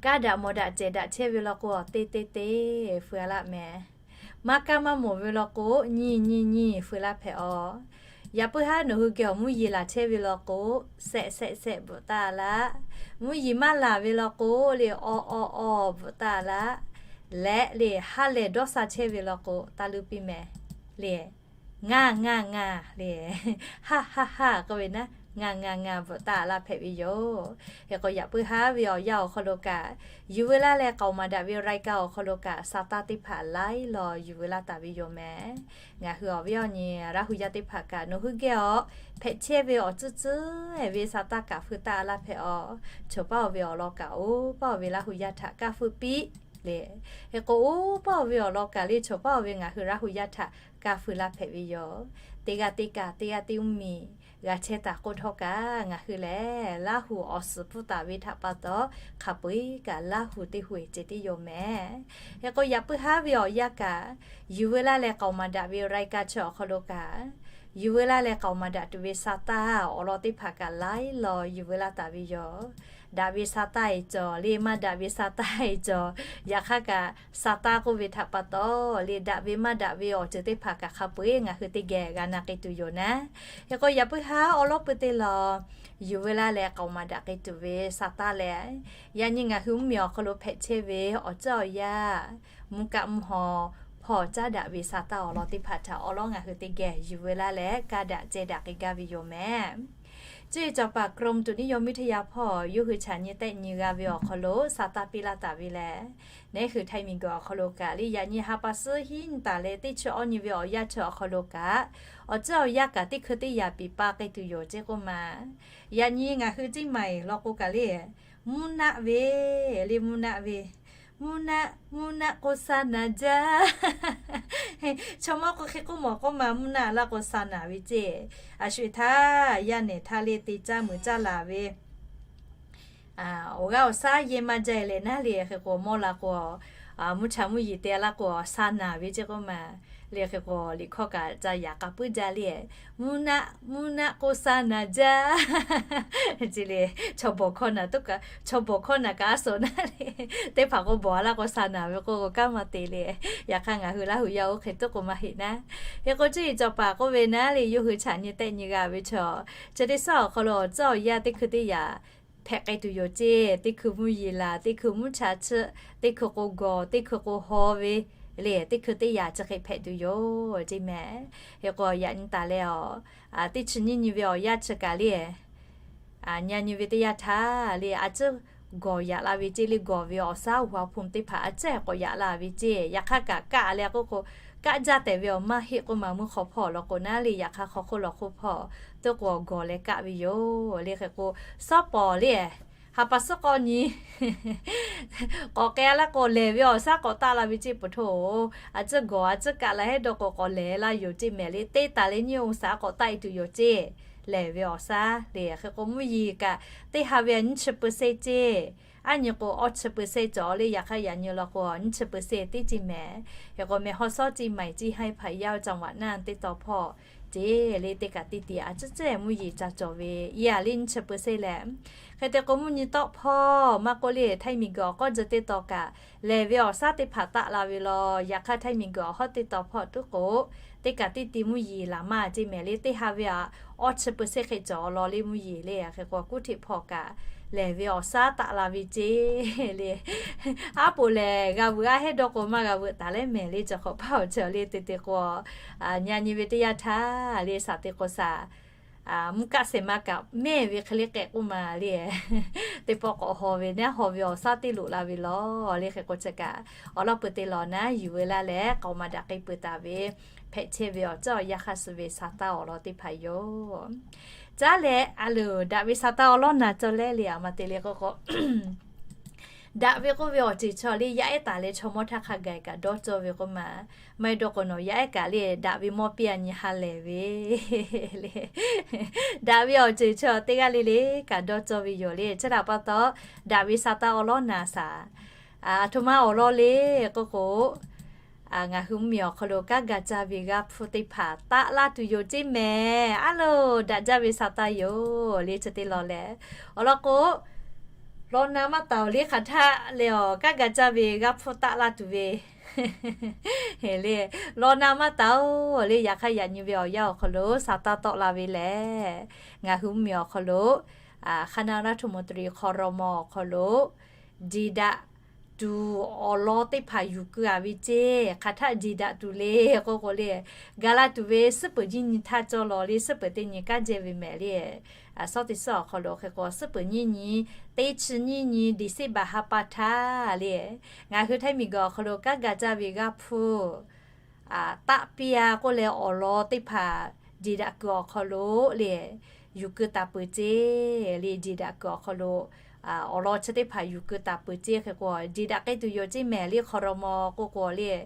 Kaˇ daꞈ mawˬ daꞈ cehˬ daꞈ chehˇ ve law k'o, teˇ teˇ teˇ feu laˇ mehˍ. Maˇ kaˇ maˇ mawˬ ve law k'o, nyiˇ nyiˇ nyiˇ feu laˇ hpehꞈ aw. Yaꞈ puiˉ haˉ nawˬ hui geh awˬ mvuhˇ yeˬ laˬ chehˇ ve law k'o, shehˆ shehˆ shehˆ bvuhꞈ taˍ laˇ. Mvuhˇ yeˬ maˇ laˬ ve law k'o, le awˬ awˬ awˬ bvuhꞈ taˍ laˇ. Leh le ha lehˬ dawˇ sha chehˇ ve law k'o, taˇ luˇ piˇ mehˍ. Le ngaˬ ngaˬ ngaˬ le, haˉ haˉ haˉ k'oˆ ve naˉ, ngaˬ ngaˬ ngaˬ bvuhꞈ taˍ laˇ hpehꞈ ve yoˬ. Hk'e k'o yaꞈ puiˉ haˉ ve awˬ yanˇ awˬ hk'aw lo kaꞈ, yuˬ veu laˇ leh k'aoˍ maˍ daꞈ ve รายการ awˬ hk'aw lo kaꞈ, sa taˇ teˇ hpaˍ laiˉ law yuˬ veu laˇ taˍ ve yoˬ mehˍ. Ngaˬ hui awˬ viˉ awˬ nyi Laˇ hu yaˇ teˇ hpaˍ kaꞈ, nawˬ hui geh awˬ hpehꞈ chehˇ ve awˬ tcuhˉ tcuhˉ ve sa taˇ kaꞈ feu taˍ laˇ hpehꞈ aw. Chawˬ paˇ awˬ ve awˬ lawn kaꞈ, oˇ paˇ awˬ ve Laˇ hu yaˇ htaꞈ kaˇ feu piˇ le. Hk'e k'o, oˇ paˇ awˬ ve awˬ lawn kaꞈ le, chawˬ paˇ awˬ ve ngaˬ hui Laˇ hu yaˇ htaꞈ kaˇ feu laˇ hpehꞈ ve yoˬ. Teˇ g'aˇ teˇ kaꞈ, teˇ g'aˇ teˇ mvuhˇ miˬ g'a chehˇ taˍ k'oˆ htawˇ kaꞈ, ngaˬ hui lehˬ Laˇ hu awˬ suhˍ pfuhˇ taˍ ve htaꞈ pa taw, hk'a peu-eˬ kaꞈ Laˇ hu teˇ hui ceh tiˉ yoˬ mehˍ. Hk'e k'o yaꞈ puiˉ haˉ ve awˬ yanˇ kaꞈ, yuˬ veu laˇ leh k'aoˍ maˍ daꞈ ve รายการ chi awˬ hk'aw lo kaꞈ, yuˬ veu laˇ leh k'aoˍ maˍ daꞈ tuˬ ve sa taˇ awˬ lawn teˇ hpaˍ kaꞈ laiˉ law yuˬ veu laˇ taˍ ve yoˬ. Daꞈ ve sa taˇ-e cawˬ le, maˇ daꞈ ve sa taˇ-e cawˬ. Yaꞈ hk'aˇ kaꞈ, sa taˇ k'oˆ ve htaꞈ pa taw le, daꞈ ve maˇ daꞈ ve awˬ ceuˬ teˇ hpaˍ kaꞈ hk'a peu-eˬ ngaˬ hui teˇ geh g'a na k'ai tuˬ yoˬ naˉ. Hk'e k'o yaꞈ puiˉ haˉ awˬ lawn pui teˇ law, yuˬ veu laˇ leh k'aoˍ maˍ daꞈ k'ai tuˬ ve sa taˇ leh, yaꞈ nyi ngaˬ hui mvuhˇ miˬ awˬ hk'aw lo hpehꞈ chehˇ ve awˬ ceuˬ awˬ yanˇ, mvuhˇ kaˆ mvuhˇ haw hpawˇ caˉ daꞈ ve sa taˇ awˬ lawn teˇ hpaˍ htaꞈ awˬ lawn ngaˬ hui teˇ geh yuˬ veu laˇ leh kaˇ daꞈ ceh daꞈ k'ai gaˇ ve yoˬ mehˍ. Ceˇ cawˬ paˍ กรมอุตุนิยมวิทยา hpawˇ yawˇ hui chaꞈ nyi tehˆ nyi g'a ve awˬ hk'aw lo sa taˇ piˇ laˇ taˍ ve lehˬ, neˉ hui Htaiˇ miˬguiˬ awˬ hk'aw lo kaꞈ le, yaꞈ nyi ha pa suhˉ hiˉ nyi taˍ leh teˇ chi awˇ nyi ve awˬ yanˇ chi awˬ hk'aw lo kaꞈ, awˬ ceuˬ awˬ yanˇ kaꞈ teˇ hkui teˇ yaꞈ piˍ pa k'ai tuˬ yoˬ ceˇ k'oˆ ma. Yaꞈ nyi ngaˬ hui ceˇ maˬ-eˬ law k'o kaꞈ le, mvuhˇ naˆ ve, le mvuhˇ naˆ ve, mvuhˇ naˆ mvuhˇ naˆ k'o sa naˍ jaˇ. Chaw mawˇ k'o hk'e k'oˆ mawˬ k'oˆ ma, mvuhˇ naˆ laˇ k'o sa naˍ ve ceˇ. A shu-eˬ htaˇ yaˇ nehˬ htaˇ le te caˇ meuˍ caˇ laˬ ve awˬ g'aˇ awˬ shaˉ yehˇ maˇ jaˇ-e leh naˉ le, hk'e k'o mawˇ la k'o, mvuhˇ cha mvuhˇ yeˬ te laˇ k'o sa naˍ ve ceˇ k'oˆ ma. Le hk'e k'o liꞈ hkawˇ kaꞈ ca yaꞈ k'a puiˉ jaˇ le. Mvuhˇ naˆ mvuhˇ naˆ k'o sa naˍ jaˇ. Ceˇ le, chaw bawˬ hkawˇ naˍ kaꞈ, chaw bawˬ hkawˇ naˍ kaꞈ a suhˍ naˉ le, teˇ hpaˍ k'o bawˬ a laˇ k'o sa naˍ ve k'o kanˉ maˇ te le. Yaꞈ hk'aˇ ngaˬ hui Laˇ hu yaˇ oˇ hk'e tuˉ k'o maˇ heˆ naˉ. Hk'e k'o ceˇ cawˬ paˍ k'oˆ ve naˉ le, yawˇ hui chaꞈ nyi tehˆ nyi g'a ve chaw, chi teˇ suhˉ awˬ hk'aw lo awˬ ceuˬ awˬ yanˇ teˇ hkui teˇ yaꞈ hpehꞈ k'ai tuˬ yoˬ ceˇ. Teˇ hkui mvuhˇ yeˬ laˬ, teˇ hkui mvuhˇ cha chiˆ, teˇ hkui k'o gawˬ, teˇ hkui k'o haw ve le, teˇ hkui teˇ yaꞈ chi hk'e hpehꞈ tuˬ yoˬ ceˇ mehˍ. Hk'e k'o yaꞈ nyi taˍ leh a, teˇ chi nyiˇ nyi ve awˬ yanˇ chi kaꞈ le, nyi nyi ve teˇ yanˇ htaˇ le, a ciˉ gawˬ yaꞈ la ve ceˇ le, gawˬ ve awˬ shaˉ อุณหภูมิ teˇ hpaˍ a ciˉ k'awꞈ yaꞈ la ve ceˇ. Yaꞈ hk'aˇ kaꞈ kaˆ leh k'oˆ k'o, kaˆ jaˇ tehꞈ ve awˬ maˇ heˆ k'oˆ ma, mvuhˇ hk'aw hpawˇ law k'o naˉ le, yaꞈ hk'aˇ hk'aw hk'oˆ law hk'oˆ hpawˇ teˇ k'o gawˬ leh kaˆ ve yoˬ. Le hk'e k'o suhˉ pawˍ le, ha pa suhˉ k'awꞈ nyi k'awꞈ k'ai laˇ k'o lehˬ ve awˬ shaˉ k'awꞈ taˆ la ve ceˇ, pa htoˇ-oˬ, a ciˉ gawˬ a ciˉ kaˆ la hehˉ dawˇ k'o k'awꞈ lehˬ laˇ yoˬ ceˇ mehˍ le. Teˇ taˍ leh nyiˇ องศา k'awꞈ taˆ-e tuˬ yoˬ ceˇ. Lehˬ ve awˬ shaˉ le, hk'e k'o mvuhˇ yeˬ kaꞈ teˇ ha ve a nyiˇ chi เปอร์เซ็นต์ ceˇ. Aˉ nyi k'o awˇ chi เปอร์เซ็นต์ cawˬ le, yaꞈ hk'aˇ yaꞈ nyi law k'o nyiˇ chi เปอร์เซ็นต์ teˇ ceuˬ mehˍ. Hk'e k'o mehˬ hawˉ shawˉ ceˇ maiˬ ceˇ haiˇ hpaˍ yaˇ caˇ vaꞈ naˇ teˇ taw hpawˇ ceˇ le, teˇ kaꞈ teˇ ti a ciˉ cehˬ mvuhˇ yeˬ ca cawˬ ve, yaꞈ le nyiˇ chi เปอร์เซ็นต์ leh. Hk'e te k'o mvuhˇ nyi tawˆ hpawˇ maˇ k'oˆ le, htaiˇ miˬguiˬ awˬ k'awˇ jeh teˇ taw kaꞈ lehˬ ve awˬ shaˉ teˇ hpaˍ taˆ la ve law. Yaꞈ hk'aˇ htaiˇ miˬguiˬ awˬ hawˉ teˇ taw hpawˇ tuˉ k'o, teˇ kaꞈ teˇ ti mvuhˇ yeˬ laˬ maˇ ceˇ mehˍ le, teˇ ha ve a awˇ chi เปอร์เซ็นต์ hk'e cawˬ law le mvuhˇ yeˬ le. Hk'e k'o kuˉ hteꞈ hpawˇ kaꞈ lehˬ ve awˬ shaˉ taˆ la ve ceˇ le. Aˉ poꞈ lehˬ g'a veuꞈ, aˉ heˆ dawˇ k'o maˇ g'a veuꞈ taˍ leh mehˍ le, cawˬ hk'awꞈ paˇ awˬ ceuˬ le. Te te k'o, nyi nyi ve teˇ yanˇ htaˇ le, shaˍ te k'o shaˍ mvuhˇ kaˆ shehˍ ma kaꞈ mehˇ ve hk'e le k'ehꞈ k'oˆ ma le. Teˇ pawˆ k'awꞈ haw ve naˉ, haw ve awˬ shaˉ teˇ loꞈ la ve law le. Hk'e k'o chi kaꞈ awˬ lawn peuˬ te lawˬ naˉ yuˬ ve laˇ leh k'awꞈ maˍ daꞈ k'ai peuˬ taˍ ve, hpehꞈ chehˇ ve awˬ ceuˬ awˬ yanˇ hk'aˇ suh ve shaˍ taˇ awˬ lawn teˇ hpaˍ yoˬ. Caˉ leh a loˍ daꞈ ve shaˍ taˇ awˬ lawn naˬ cawˬ leh le, a ma te le k'o k'o daꞈ ve k'oˆ ve awˬ ceuˬ chaw le, yaˇ ehˉ taˍ leh chaw mawˇ htaˇ hk'a gaˬ kaꞈ dawˇ cawˇ ve k'oˆ ma. Maˇ heˆ dawˇ k'o nawˬ yaˇ ehˉ kaꞈ le daꞈ ve mawˇ piˇ a nyi ha lehˬ ve le. Daꞈ ve awˬ ceuˬ chaw teˇ g'aˇ le le kaꞈ dawˇ cawˇ ve yoˬ le. Chi htaꞈ pa taw daꞈ ve shaˍ taˇ awˬ lawn naˬ shaˍ. Aˬ htoꞈ ma awˬ lawn le k'oˆ k'o, ngaˬ hui mvuhˇmiˬ awˬ hk'aw lo kanˉ ga caˇ ve g'aˇ hpfuhˇ teˇ hpaˍ taˆ laˇ tuˬ yoˬ ceˇ mehˍ. A loˍ daꞈ jaˇ ve shaˍ taˇ yoˬ le. Chi te lawˬ leh awˬ lawn k'o, law na maˇ taˍ oˬ le, hk'aˬ htaˆ leh awˬ kanˉ ga caˇ ve g'aˇ hpfuhˇ taˆ laˇ tuˬ ve le. Law na maˇ taˍ oˬ le, yaꞈ hk'aˇ yaꞈ nyi ve awˬ yanˇ awˬ hk'aw lo shaˍ taˇ tawˆ la ve lehˬ, ngaˬ hui mvuhˇmiˬ awˬ hk'aw lo คณะรัฐมนตรี ครม. awˬ hk'aw lo jeˬ daꞈ tuˬ awˬ lawn teˇ hpaˍ yuˬ keu a ve ceˇ. Hk'aˬ htaˆ jeˬ daꞈ tuˬ le k'oˆ k'o le, ga la tuˬ ve suhˉ peuˬ nyiˇ nyi htaˇ cawˇ law le, suhˉ peuˬ teˇ nyi kanˉ jehˇ ve mehˍ le. Suhˉ teˇ suhˉ awˬ hk'aw lo hk'e k'o suhˉ peuˬ nyiˇ nyi, teˇ chi nyiˇ nyi December ha pa htaˇ le, ngaˬ hui htaiˇ miˬguiˬ awˬ hk'aw lo kanˉ ga caˇ ve g'aˇ hpfuhˇ taˆ piˇ a k'oˆ leh awˬ lawn teˇ hpaˍ jeˬ daꞈ kuiˬ awˬ hk'aw lo le yuˬ keu taˍ peuˬ ceˇ le. Jeˬ daꞈ kuiˬ awˬ hk'aw lo awˬ lawn chi teˇ hpaˍ yuˬ keu taˍ peuˬ ceˇ. Hk'e k'o jeˬ daꞈ k'ai tuˬ yoˬ ceˇ mehˍ le, ครม. k'oˆ k'o le,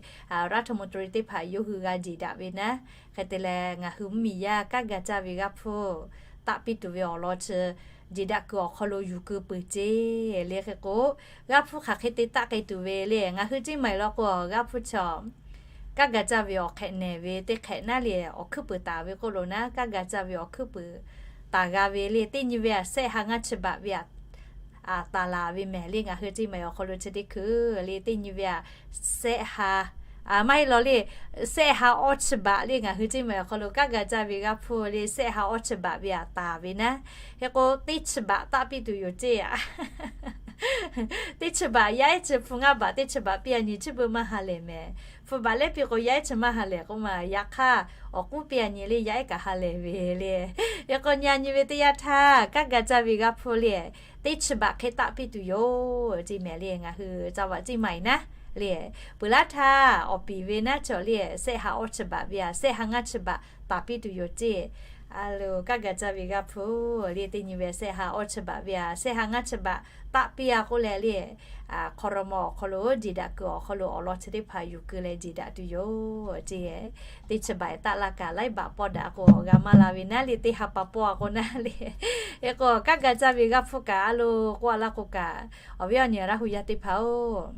รัฐมนตรี teˇ hpaˍ yawˇ hui g'a jeˬ daꞈ ve naˉ. Hk'e te leh ngaˬ hui mvuhˇmiˬ yaˇ kanˉ ga caˇ ve g'aˇ hpfuhˇ taˆ piˇ tuˬ ve awˬ lawn chi jeˬ daꞈ kuiˬ awˬ hk'aw lo yuˬ keu peuˬ ceˇ le. Hk'e k'o g'aˇ hpfuhˇ hk'aˬ hk'e te taˆ k'ai tuˬ ve le, ngaˬ hui ceˇ maiˬ law k'o g'aˇ hpfuhˇ chi kanˉ ga caˇ ve awˬ hk'ehꞈ nehˬ ve teˇ hk'ehꞈ naˉ le, awˬ hkuiˉ puiˍ taˍ ve k'oˆ lo naˉ, kanˉ ga caˇ ve awˬ hkuiˉ puiˍ taˍ g'a ve le. Teˇ nyi ve a shehˆ ha ngaˇ chi baꞈ ve a taˍ laˬ ve mehˍ le. Ngaˬ hui ceˇ maiˬ awˬ hk'aw lo chi teˇ hkui le, teˇ nyi ve a shehˆ ha, maˇ heˆ law le, shehˆ ha awˇ chi baꞈ le. Ngaˬ hui ceˇ maiˬ awˬ hk'aw lo kanˉ ga caˇ ve g'aˇ hpfuhˇ le shehˆ ha awˇ chi baꞈ ve a taˍ ve naˉ. Hk'e k'o teˇ chi baꞈ taˆ piˇ tuˬ yoˬ ceˇ a. Teˇ chi baꞈ yaˇ ehˉ chi hpu ngaˇ baꞈ teˇ chi baꞈ piˇ a nyi chi beuꞈ maˇ ha lehˬ mehˍ. Hpu baꞈ lehˉ piˇ k'o yaˇ ehˉ chi maˇ ha lehˬ k'oˆ ma, yaꞈ hk'aˇ awˬ k'uˉ piˇ a nyi le yaˇ ehˉ kaꞈ ha lehˬ ve le. Hk'e k'o nyi a nyi ve teˇ yanˇ htaˇ kanˉ ga caˇ ve g'aˇ hpfuhˇ le teˇ chi baꞈ hk'e taˆ piˇ tuˬ yoˬ ceˇ mehˍ le. Ngaˬ hui caˇ vaꞈ ceˇ maiˬ naˉ le, peuˬ laˇ htaˇ awˬ piˍ ve naˉ chaw le shehˆ ha awˇ chi baꞈ ve a shehˆ ha ngaˇ chi baꞈ taˍ piˇ tuˬ yoˬ ceˇ. A loˍ kanˉ ga caˇ ve g'aˇ hpfuhˇ le teˇ nyi ve shehˆ ha awˇ chi baꞈ ve a shehˆ ha ngaˇ chi baꞈ taˆ piˇ a k'oˆ leh le, ครม. awˬ hk'aw lo jeˬ daꞈ kuiˬ awˬ hk'aw lo awˬ lawn chi teˇ hpaˍ yuˬ keu leh jeˬ daꞈ tuˬ yoˬ ceˇ. Teˇ chi baꞈ taˆ la kaꞈ laiˉ baꞈ pawˇ daꞈ k'o g'a maˇ la ve naˉ le, teˇ ha pa pawˇ a k'o naˉ le. Hk'e k'o kanˉ ga caˇ ve g'aˇ hpfuhˇ kaꞈ a loˍ k'oˆ a laˇ k'o kaꞈ, awˬ viˉ awˬ nyi Laˇ hu yaˇ teˇ hpaˍ oˬ,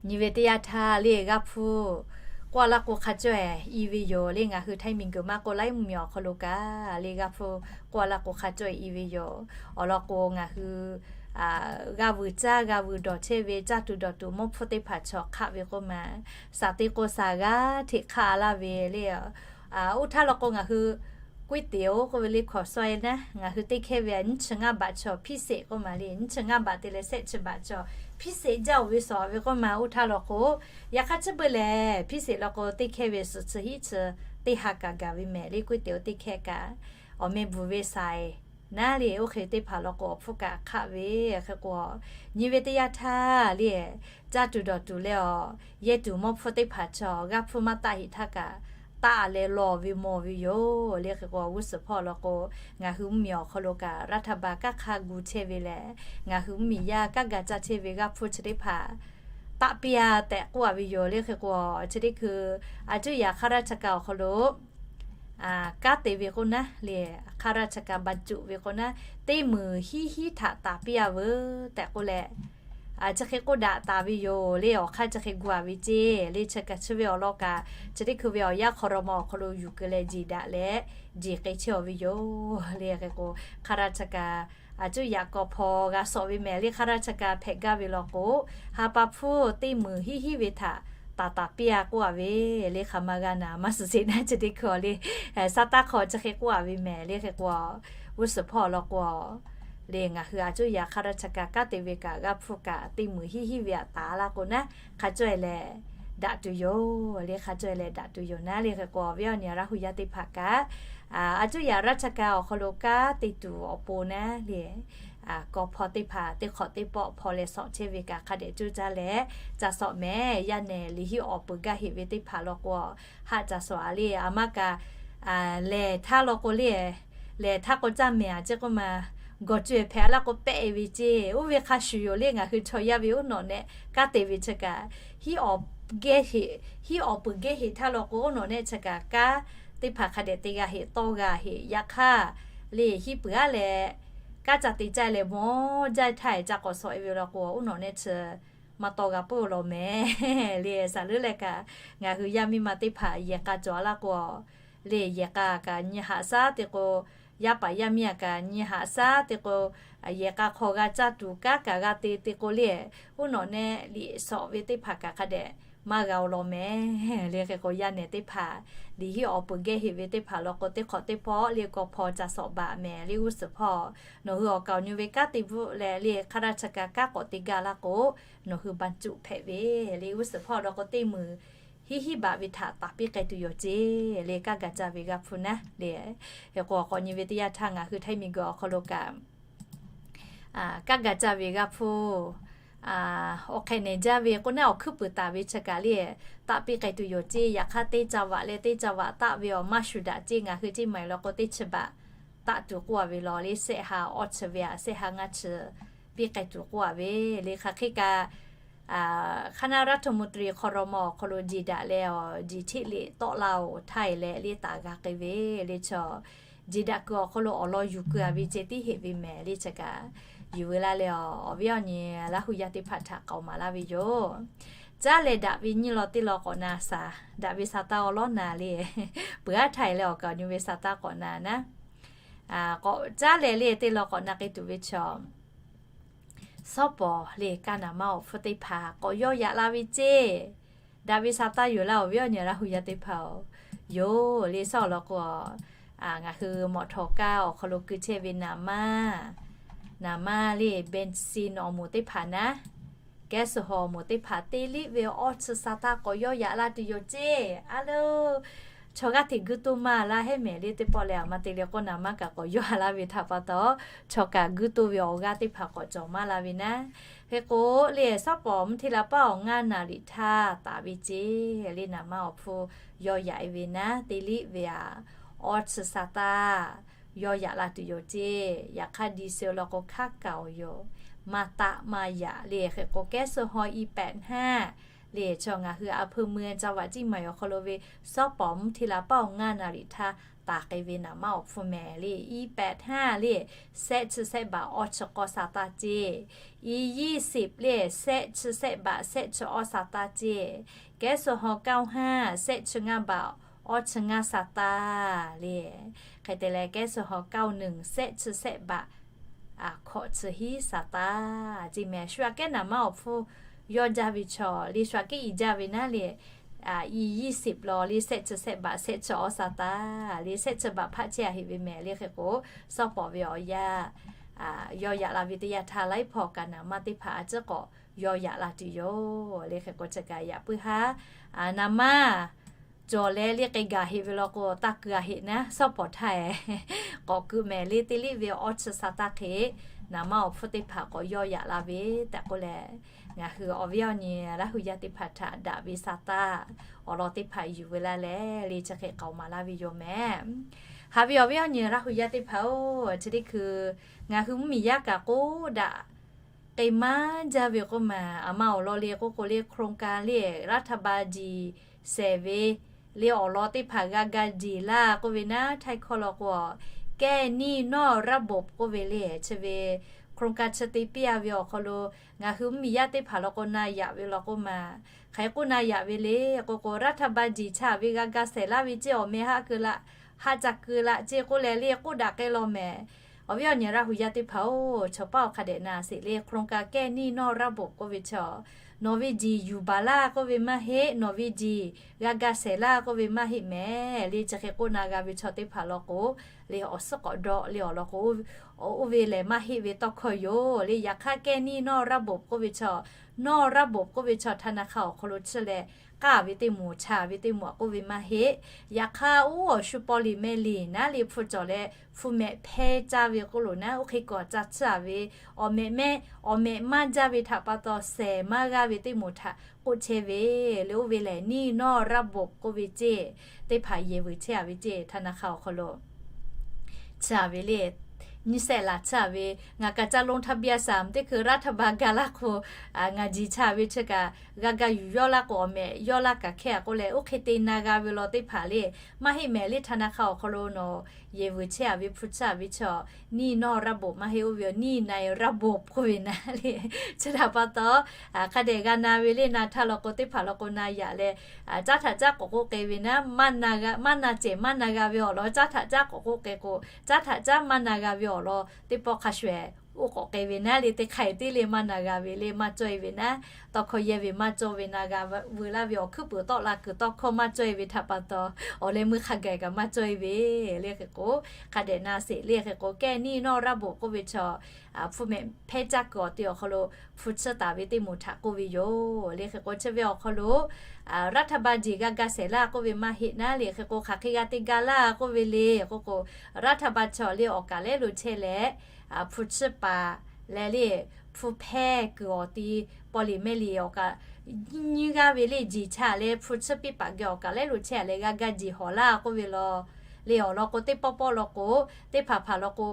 nyi ve teˇ yanˇ htaˇ le g'aˇ hpfuhˇ k'oˆ a laˇ k'o hk'a caweh i ve yoˬ le. Ngaˬ hui htaiˇ miˬguiˬ maˇ k'oˆ laiˉ mvuhˇmiˬ awˬ hk'aw lo kaꞈ le g'aˇ hpfuhˇ k'oˆ a laˇ k'o hk'a caweh i ve yoˬ. Awˬ lawn k'o ngaˬ hui g'a vuiˬ caˇ g'a vuiˬ dawˬ chehˇ ve caˇ tuˬ dawˬ tuˬ mawˇ hpfuhˇ teˇ hpaˍ chaw hk'aˆ ve k'oˆ ma, shaˍ te k'o shaˍ g'aˇ hteꞈ hk'aˆ a laˇ ve le. Oˇ htaˇ law k'o ngaˬ hui ก๋วยเตี๋ยว k'oˆ ve le hkawˍ saweh naˉ, ngaˬ hui teˇ hkehˇ ve a nyiˇ chi ngaˇ baꞈ chaw พิเศษ k'oˆ ma le, nyiˇ chi ngaˇ baꞈ te leh shehˆ chi baꞈ chaw พิเศษ jaˇ oˬ ve shawˍ ve k'oˆ ma. Oˇ htaˇ law k'o yaꞈ hk'aˇ chi beuꞈ lehˬ พิเศษ law k'o teˇ hkehˇ ve suhˍ chi hiˉ chi teˇ ha kaꞈ gaˬ ve mehˍ le. ก๋วยเตี๋ยว teˇ hkehˇ kaꞈ awˬ meh bvuhˬ ve saiˍ naˉ le, oˇ hk'e teˇ hpaˍ law k'o awˬ hpfuhˇ kaꞈ hk'aˆ ve. Hk'e k'o nyi ve teˇ yanˇ htaˇ le caˇ tuˬ dawˬ tuˬ leh awˬ yehˇ tuˬ mawˇ hpfuhˇ teˇ hpaˍ chaw g'aˇ hpfuhˇ maˇ taˆ heˆ htaˇ kaꞈ taˆ leh lawˬ ve mawˬ ve yoˬ le. Hk'e k'o g'uˇ suhˍ hpawˇ law k'o ngaˬ hui mvuhˇmiˬ awˬ hk'aw lo kaꞈ รัฐบาล kanˉ hk'a gu chehˇ ve lehˬ, ngaˬ hui mvuhˇmiˬ yaˇ kanˉ ga caˇ chehˇ ve g'aˇ hpfuhˇ chi teˇ hpaˍ taˆ piˇ a tehꞈ k'oˆ a ve yoˬ le. Hk'e k'o chi teˇ hkui a cuˇ yaꞈ hk'aˇ ราชการ awˬ hk'aw lo kanˉ te ve k'oˆ naˉ le, ข้าราชการบรรจุ ve k'oˆ naˉ, teˇ meunˍ hiˉ hiˉ htaꞈ taˍ piˇ-a veuˬ tehꞈ k'oˆ leh, chi hk'e k'oˆ daꞈ taˍ ve yoˬ le. Awˬ hk'aˇ chi hk'e gu-a ve ceˇ le, chi kaꞈ chi ve awˬ lawn kaꞈ chi teˇ hkui ve awˬ yanˇ hk'aw lo ma awˬ hk'aw lo yuˬ keu leh jeˬ daꞈ leh jeˬ k'ai chehˇ-a ve yoˬ le. Hk'e k'o, ข้าราชการ aˬ cuˇ yaꞈ k'aw hpaw g'a sawꞈ ve mehˍ le. ข้าราชการ hpehꞈ gaˇ ve law k'o, ha pa hpfuhˇ teˇ meunˍ hiˉ hiˉ ve htaꞈ taˍ taˍ piˇ-a k'oˆ-a ve le. Hk'aˬ ma g'a naˍ maˇ suhˍ sheˍ naˉ, chi teˇ hkui awˬ le, sa taˇ hk'aw chi hk'e k'oˆ-a ve mehˍ le. Hk'e k'o, g'uˇ suhˍ hpawˇ law k'o le, ngaˬ hui aˬ cuˇ yaꞈ ข้าราชการ kanˉ te ve kaꞈ g'aˇ hpfuhˇ kaꞈ teˇ meunˍ hiˉ hiˉ ve htaꞈ taˍ laˇ k'o naˉ, hk'a cawˇ-e leh daꞈ tuˬ yoˬ le. Hk'a cawˇ-e leh daꞈ tuˬ yoˬ naˉ le. Hk'e k'o, awˬ viˉ awˬ nyi Laˇ hu yaˇ teˇ hpaˍ kaꞈ, aˬ cuˇ yaꞈ ราชการ awˬ hk'aw lo kanˉ te tuˬ awˬ pon naˉ le, k'aw hpaw teˇ hpaˍ teˇ hk'awꞈ teˇ pawˆ hpaw leh sawꞈ chehˇ ve kaꞈ hk'a dehꞈ cuˇ caˇ leh ca sawꞈ mehˍ. Yaˇ nehˬ liꞈ hiˉ awˬ peuˬ gaˇ heꞈ ve teˇ hpaˍ law k'o, haˆ ca sawꞈ-a le. Aˬ maˇ kaꞈ lehˬ htaˇ law k'o le, lehˬ htaˇ k'o caˇ mehˍ-a ceˇ k'oˆ ma, gawˬ cuˬ-e hpehꞈ-a laˇ k'o pehˆ-e ve ceˇ. Oˇ ve hk'a shuˍ yoˬ le. Ngaˬ hui chaw yaˇ ve uˉ nawꞈ nehˆ kanˉ te ve chi kaꞈ, hiˉ awˬ peuˬ geh heꞈ, hiˉ awˬ peuˬ geh heꞈ htaˇ law k'o, oˇ nawꞈ nehˆ chi kaꞈ kanˉ teˇ hpaˍ hk'a dehꞈ te g'a heꞈ tawˇ g'a heꞈ. Yaꞈ hk'aˇ le, hiˉ peuˬ-a leh kanˉ ca te caˇ leh mawˇ jaˇ htaˇ ca k'awꞈ sawꞈ-e ve law k'o, oˇ nawꞈ nehˆ chi maˇ tawˇ g'a peuˬ law mehˍ le. Saˍ leuˉ leh kaꞈ ngaˬ hui yaˇ miˇ ma teˇ hpaˍ yehˬ k'a cawˬ-a laˇ k'o, le yehˬ k'a kaꞈ nyi haꞈ shaˉ te k'o, yaˇ paˍ yaˇ miˇ-a kaꞈ nyi haꞈ shaˉ te k'o, yehˬ k'a hk'aw g'a caˇ tuˬ kanˉ kaꞈ g'a te te k'o le, oˇ nawꞈ nehˆ liꞈ sawꞈ ve teˇ hpaˍ kaꞈ hk'a dehꞈ maˇ g'a-o law mehˍ le. Hk'e k'o, yaˇ nehˬ teˇ hpaˍ liꞈ hiˉ awˬ peuˬ geh heꞈ ve teˇ hpaˍ law k'o, teˇ hk'awꞈ teˇ pawˆ le k'aw hpaw ca sawꞈ baˬ mehˍ le. G'uˇ suhˍ hpawˇ nawˬ hui awˬ kaˍ awˬ nyi ve kanˉ te bvuhˆ leh le ข้าราชการ kanˉ k'awꞈ te gaˇ laˇ k'o, nawˬ hui บรรจุ hpehꞈ ve le. G'uˇ suhˍ hpawˇ law k'o, teˇ meunˍ hiˉ hiˉ baꞈ ve htaꞈ taˍ piˇ k'ai tuˬ yoˬ ceˇ le. Kanˉ gaˬ caˇ ve g'aˇ hpfuhˇ naˉ le. Hk'e k'o, awˬ k'awꞈ nyi ve teˇ yanˇ htaˇ ngaˬ hui Htaiˇ miˬguiˬ awˬ hk'aw lo kaꞈ kanˉ gaˬ caˇ ve g'aˇ hpfuhˇ awˬ hk'e nehˬ jaˇ ve k'o naˉ, awˬ hkuiˉ puiˍ taˍ ve chi kaꞈ le, taˆ piˇ k'ai tuˬ yoˬ ceˇ. Yaꞈ hk'aˇ teˇ ca vaꞈ leh teˇ ca vaꞈ taˆ ve awˬ maˇ shuˍ daꞈ ceˇ. Ngaˬ hui ceˇ maˬ-e law k'o, teˇ chi baꞈ taˆ tuˬ k'oˆ-a ve law le. Sehˆ ha awˇ chi ve-a, sehˆ ha ngaˇ chi piˇ k'ai tuˬ k'oˆ-a ve le. Hk'aˬ hk'e kaꞈ คณะรัฐมนตรี ครม. awˬ hk'aw lo jeˬ daꞈ leh awˬ jeˬ hteˆ liꞈ tawˆ la-oˬ htaˇ e leh le taˍ g'a k'ai ve le. Chaw jeˬ daꞈ kuiˬ awˬ hk'aw lo awˬ lawn yuˬ keu-a ve ceh tiˉ heˆ ve mehˍ le. Chi kaꞈ yuˬ ve laˇ leh, awˬ viˉ awˬ nyi Laˇ hu yaˇ teˇ hpaˍ htaꞈ k'aoˍ maˍ laˇ ve yoˬ. Caˉ leh daꞈ ve nyiˇ law teˇ law k'awꞈ na shaˍ, daꞈ ve sa taˇ awˬ lawˉ na le. Peuˬ-aˉ htaˇ e leh awˬ kaˍ awˬ nyi ve sa taˉ k'awꞈ na naˉ, k'awꞈ caˉ leh le teˇ law k'awꞈ na k'ai tuˬ ve chaw, shawˉ pawˍ le kaˇ naˍ maˇ awˬ hpfuhˇ teˇ hpaˍ k'awꞈ yawˇ yaꞈ la ve ceˇ. Daꞈ ve sa taˇ yoˬ laˇ, awˬ viˉ awˬ nyi Laˇ hu yaˇ teˇ hpaˍ-oˬ. Yoˬ le. Shawˉ law k'o, ngaˬ hui mawꞈ htawˍ kaˇ awˬ hk'aw lo keu chehˇ ve naˍ maˇ, naˍ maˇ le เบนซิน awˬ moˍ teˇ hpaˍ naˉ, แก๊สโซฮอล์ awˬ moˍ teˇ hpaˍ teˇ liˇ ve awˇ chi sa taˇ k'awꞈ yawˇ yaꞈ la tuˬ yoˬ ceˇ. A lo, chaw g'aˇ hteꞈ guiˇ toˇ maˇ laˇ heˆ mehˍ le. Teˇ pawˆ leh aˬ ma te leh k'o naˍ maˇ kaꞈ k'awꞈ yawˇ a laˇ ve htaꞈ pa taw, chaw kaꞈ guiˇ toˇ ve awˬ g'aˇ teˇ hpaˍ k'awꞈ cawˬ maˇ la ve naˉ. Hk'e k'o le, shawˉ pawˍ mvuhˇ hteˇ la paˇ awˬ ngaˇ naˍ riˍ htaˇ taˍ ve ceˇ le. Naˍ maˇ awˬ hpfuhˇ yawˇ yaꞈ e ve naˉ, teˇ liˇ ve-a awˇ chi sa taˇ yawˇ yaꞈ la tuˬ yoˬ ceˇ. Yaꞈ hk'aˇ ดีเซล law k'o hk'aˉ kaꞈ-oˬ yoˬ, maˇ taˆ maˇ yaꞈ le. Hk'e k'o แก๊สโซฮอล์ อีแปดห้า le. Chaw ngaˬ hui อำเภอเมือง จังหวัดเชียงใหม่ awˬ hk'aw lo ve shawˉ pawˍ mvuhˇ hteˇ la paˇ awˬ ngaˇ naˍ riˍ htaˇ taˍ k'ai ve naˍ maˇ awˬ hpfuhˇ mehˍ le. อีแปดห้า le, sehˆ chi sehˆ baꞈ awˇ chi k'awˇ sa taˇ ceˇ. อียี่สิบ le, sehˆ chi sehˆ baꞈ sehˆ chi awˇ sa taˇ ceˇ. แก๊สโซฮอล์ เก้าห้า sehˆ chi ngaˇ baꞈ awˇ chi ngaˇ sa taˇ le. Hk'e te leh แก๊สโซฮอล์ เก้าหนึ่ง sehˆ chi sehˆ baꞈ hkawꞈ chi hiˉ sa taˇ ceˇ mehˍ. Shu aꞈ kehˉ naˍ maˇ awˬ hpfuhˇ yawˇ jaˇ ve chaw le, shu aꞈ kehˉ i jaˇ ve naˉ le, อียี่สิบ law le, sehˆ chi sehˆ baꞈ sehˆ chi awˇ sa taˇ le, sehˆ chi baꞈ hpaˆ chehˇ-a heˆ ve mehˍ le. Hk'e k'o, shawˉ pawˍ ve awˬ yanˇ yawˇ yaꞈ la ve teˇ yanˇ htaˇ, laiˉ hpaw kaꞈ naˍ maˇ teˇ hpaˍ a ciˉ k'awꞈ yawˇ yaꞈ la tuˬ yoˬ le. Hk'e k'o, chi kaꞈ yaꞈ puiˉ haˉ naˍ maˇ cawˬ leh le k'ai gaˬ heˆ ve law k'o, taˇ keu-a heˆ naˉ, shawˉ pawˍ htaˇ-e k'awꞈ keu mehˍ le. Teˇ liˇ ve awˇ chi sa taˇ hk'e, naˍ maˇ awˬ hpfuhˇ teˇ hpaˍ k'awꞈ yawˇ yaꞈ la ve tehꞈ k'oˆ leh, ngaˬ hui awˬ viˉ awˬ nyi Laˇ hu yaˇ teˇ hpaˍ htaꞈ daꞈ ve sa taˇ awˬ lawn teˇ hpaˍ yuˬ ve laˇ leh le, chi hk'e k'aoˍ maˍ laˇ ve yoˬ mehˍ. Haꞈ ve awˬ viˉ awˬ nyi Laˇ hu yaˇ teˇ hpaˍ-oˬ, chi teˇ hkui ngaˬ hui mvuhˇmiˬ yaˇ kaꞈ k'oˆ daꞈ k'ai maˇ jaˇ ve k'oˆ maˬ, aˬ ma awˬ lawn le k'oˆ k'o le, โครงการ le, รัฐบาล jiˬ shehˍ ve le awˬ lawn teˇ hpaˍ g'a ga diˬ laˇ k'oˆ ve naˉ, htaiˇ hkawˇ law k'o, แก้หนี้นอกระบบ k'oˆ ve le, chi ve โครงการ chi te piˇ a ve awˬ hk'aw lo ngaˬ hui mvuhˇmiˬ yaˇ teˇ hpaˍ law k'o na yaꞈ ve law k'o maˬ, hk'aˬ hk'e k'oˆ na yaꞈ ve le k'o k'o, รัฐบาล jiˬ cha ve g'a ga shehˍ laˇ ve ceˇ, awˬ meh haˆ keu laˇ, haˆ ca keu laˇ ceˇ k'oˆ leh le k'oˆ daꞈ k'ai law mehˍ. Awˬ viˉ awˬ nyi Laˇ hu yaˇ teˇ hpaˍ-oˬ, chaw paˉ awˬ hk'a dehꞈ na sheˍ le, โครงการ แก้หนี้นอกระบบ k'oˆ ve chi, nawˬ ve jiˬ yuˬ baˬ laˇ k'oˆ ve maˇ heˆ, nawˬ ve jiˬ g'a ga shehˍ laˇ k'oˆ ve maˇ heˆ mehˍ le. Chi hk'e k'oˆ na g'a ve chaw teˇ hpaˍ law k'o, le awˬ suhˉ k'awꞈ dawˆ le awˬ lawn k'o, oˇ ve lehˬ maˇ heˆ ve tawˇ hkawˇ yoˬ le. Yaꞈ hk'aˇ แก้หนี้นอกระบบ k'oˆ ve chi, นอกระบบ k'oˆ ve chi ธนาคาร awˬ hk'aw lo chiˇ leh k'aˇ ve teˇ moˍ, cha ve teˇ moˍ a k'oˆ ve maˇ heˆ. Yaꞈ hk'aˇ oˇ awˬ shu paw liꞈ meh liꞈ naˉ le hpu cawˬ leh hpu mehꞈ hpehˇ caˇ ve k'oˆ loˬ naˉ, oˇ hk'e kawꞈ ca chiˇ a ve, awˬ mehꞈ mehˉ awˬ mehꞈ maˇ jaˇ ve htaꞈ pa taw shehˍ maˇ g'aˇ ve teteˇ moˍ htaꞈ k'oˆ chehˇ ve le. Oˇ ve lehˬ หนี้นอกระบบ k'oˆ ve ceˇ, teˇ hpaˍ yehˬ vuiˬ chehˇ a ve ceˇ, ธนาคาร awˬ hk'aw lo chiˇ a ve le. Nyiˇ shehˆ laˬ chiˇ a ve, ngaˬ kaꞈ ca ลงทะเบียน saˍ mvuhˇ teˇ hkui รัฐบาล ga laˇ k'o, ngaˬ jiˬ cha ve chi kaꞈ g'a ga yuˬ yawˇ laˇ k'o, awˬ mehꞈ yawˇ laˇ kaꞈ hkehˇ a k'oˆ leh, oˇ hk'e te na g'a ve law teˇ hpaˍ le, maˇ heˆ mehˍ le. ธนาคาร awˬ hk'aw lo nawˬ yehˬ vuiˬ chehˇ a ve hpu chiˇ a ve chi, หนี้นอกระบบ maˇ heˆ, oˇ ve หนี้ในระบบ k'oˆ ve naˉ le. Chi htaꞈ pa taw, hk'a dehꞈ g'a na ve le, na htaˇ law k'o teˇ hpaˍ law k'o na yaꞈ leh, caˉ htaꞈ caˉ k'awꞈ k'oˆ k'ai ve naˉ, maˇ na cehˬ maˇ na g'a ve awˬ lawn caˉ htaꞈ caˉ k'awꞈ k'oˆ k'ai k'o, caˉ htaꞈ caˉ maˇ na g'a ve awˬ lawn teˇ pawˆ hk'a shuˍ ehˍ oˇ k'awꞈ k'ai ve naˉ le. Teˇ hk'aˇ teˇ le maˇ na g'a ve le, maˇ cawˇ e ve naˉ, tawˇ hkawˇ yehˇ ve maˇ cawˇ ve, na g'a veu laˇ ve awˬ hkuiˉ puiˍ tawˆ la kuiˬ tawˇ hkawˇ maˇ cawˇ e ve htaꞈ pa taw, awˬ leh meuˇ hk'a gaˬ kaꞈ maˇ cawˇ e ve le. Hk'e k'o, hk'a dehꞈ na sheˍ le. Hk'e k'o แก้หนี้นอกระบบ k'oˆ ve chi, hpu mehꞈ hpehˇ caˇ kuiˬ awˬ te awˬ hk'aw lo hpu chiˇ taˍ ve teˇ moˍ htaꞈ k'oˆ ve yoˬ le. Hk'e k'o chi ve awˬ hk'aw lo รัฐบาล jiˬ g'a ga shehˍ laˇ k'oˆ ve maˇ heˆ naˉ le. Hk'e k'o hk'aˬ hk'e g'a te ga laˇ k'oˆ ve le k'oˆ k'o, รัฐบาล chi le awˬ kaˍ lehˉ lo chehˇ leh, hpu chiˇ paˍ leh le, hpu hpehˇ kuiˬ awˬ ti paw liꞈ meh liꞈ awˬ kaˍ nyiˇ g'aˇ ve le, jiˬ cha leh hpu chiˇ piˇ paˍ geh awˬ kaˍ lehˉ lo chehˇ a leh g'a ga jiˬ hawˍ laˇ k'oˆ ve law le. Awˬ lawn k'o teˇ pawˆ pawˆ law k'o, teˇ hpaˍ hpaˍ law k'o,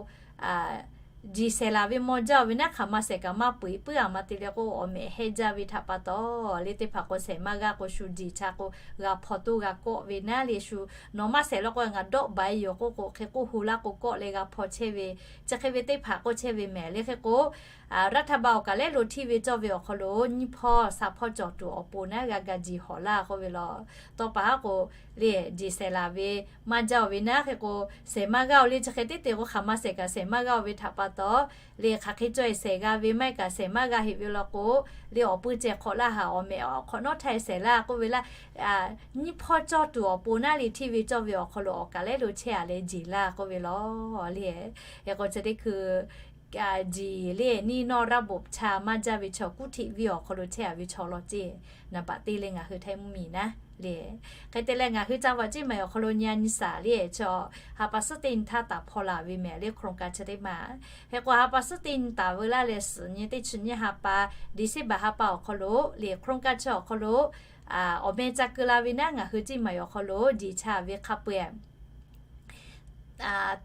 jiˬ shehˍ laˬ ve maw jaˇ ve naˉ, hk'aˬ ma shehˍ kaꞈ maˇ peu eˬ puiˉ a ma te leh k'o, awˬ mehꞈ hehˇ jaˇ ve htaꞈ pa taw le, teˇ hpaˍ k'o shehˍ maˇ g'aˇ k'o shu jiˬ cha k'o g'a hpaw toˇ g'a kawˆ ve naˉ le. Shu nawˬ maˇ shehˍ law k'o ngaˬ dawˆ baˬ e yoˬ k'oˆ k'o, hk'e k'oˆ hu laˇ k'o kawˆ leh g'a hpaw chehˇ ve, chi hk'e ve teˇ hpaˍ k'oˆ chehˇ ve mehˍ le. Hk'e k'o, รัฐบาล awˬ kaˍ lehˉ lo hteˇ ve cawˇ ve awˬ hk'aw lo nyiˇ hpawˇ sha hpawˇ cawˬ tuˬ awˬ pon naˉ g'a ga jiˬ hawˍ laˇ k'oˆ ve law. Tawˇ pa haˉ k'o le, jiˬ shehˍ laˬ ve maˇ jaˇ ve naˉ, hk'e k'o shehˍ maˇ g'aˇ le. Chi hk'e teˇ te k'o hk'aˬ ma shehˍ kaꞈ shehˍ maˇ g'aˇ ve htaꞈ pa taw le, hk'aˬ hk'e cawˇ e shehˍ g'a ve maˇ heˆ kaꞈ shehˍ maˇ g'a heꞈ ve law k'o le, awˬ pui cehˬ hk'awꞈ laˇ haꞈ, awˬ mehꞈ awˬ hk'awꞈ nawˉ htaˇ e shehˍ laˇ k'oˆ ve laˇ. Nyiˇ hpawˇ cawˇ tuˬ awˬ pon naˉ le, hteˇ ve cawˇ ve awˬ hk'aw lo awˬ kaˍ lehˉ lo chehˇ a leh jiˬ laˇ k'oˆ ve law le. Hk'e k'o chi teˇ hkui jiˬ le หนี้นอกระบบ cha maˇ jaˇ ve chaw kuˉ hteꞈ viˇ awˬ hk'aw lo chehˇ a ve chaw law ceˇ. Naˍ baꞈ te leh ngaˬ hui Htaiˇ mvuhˇmiˬ naˉ le. Hk'e te leh ngaˬ hui ca vaꞈ ceˇ maˬ awˬ hk'aw lo nyi a nyi shaˍ le, chaw ha pa suhˉ teˇ nyi htaˇ taˍ hpaw laˬ ve mehˍ le, โครงการ chi teˇ maˬ. Hk'e k'o ha pa suhˉ teˇ nyi taˍ veu laˇ leh suhˍ nyi teˇ chi nyiˇ ha pa, December ha pa awˬ hk'aw lo le, โครงการ chi awˬ hk'aw lo awˬ meh ca keu la ve naˉ, ngaˬ hui ceˇ maˬ awˬ hk'aw lo jiˬ cha ve hk'a peu-eˬ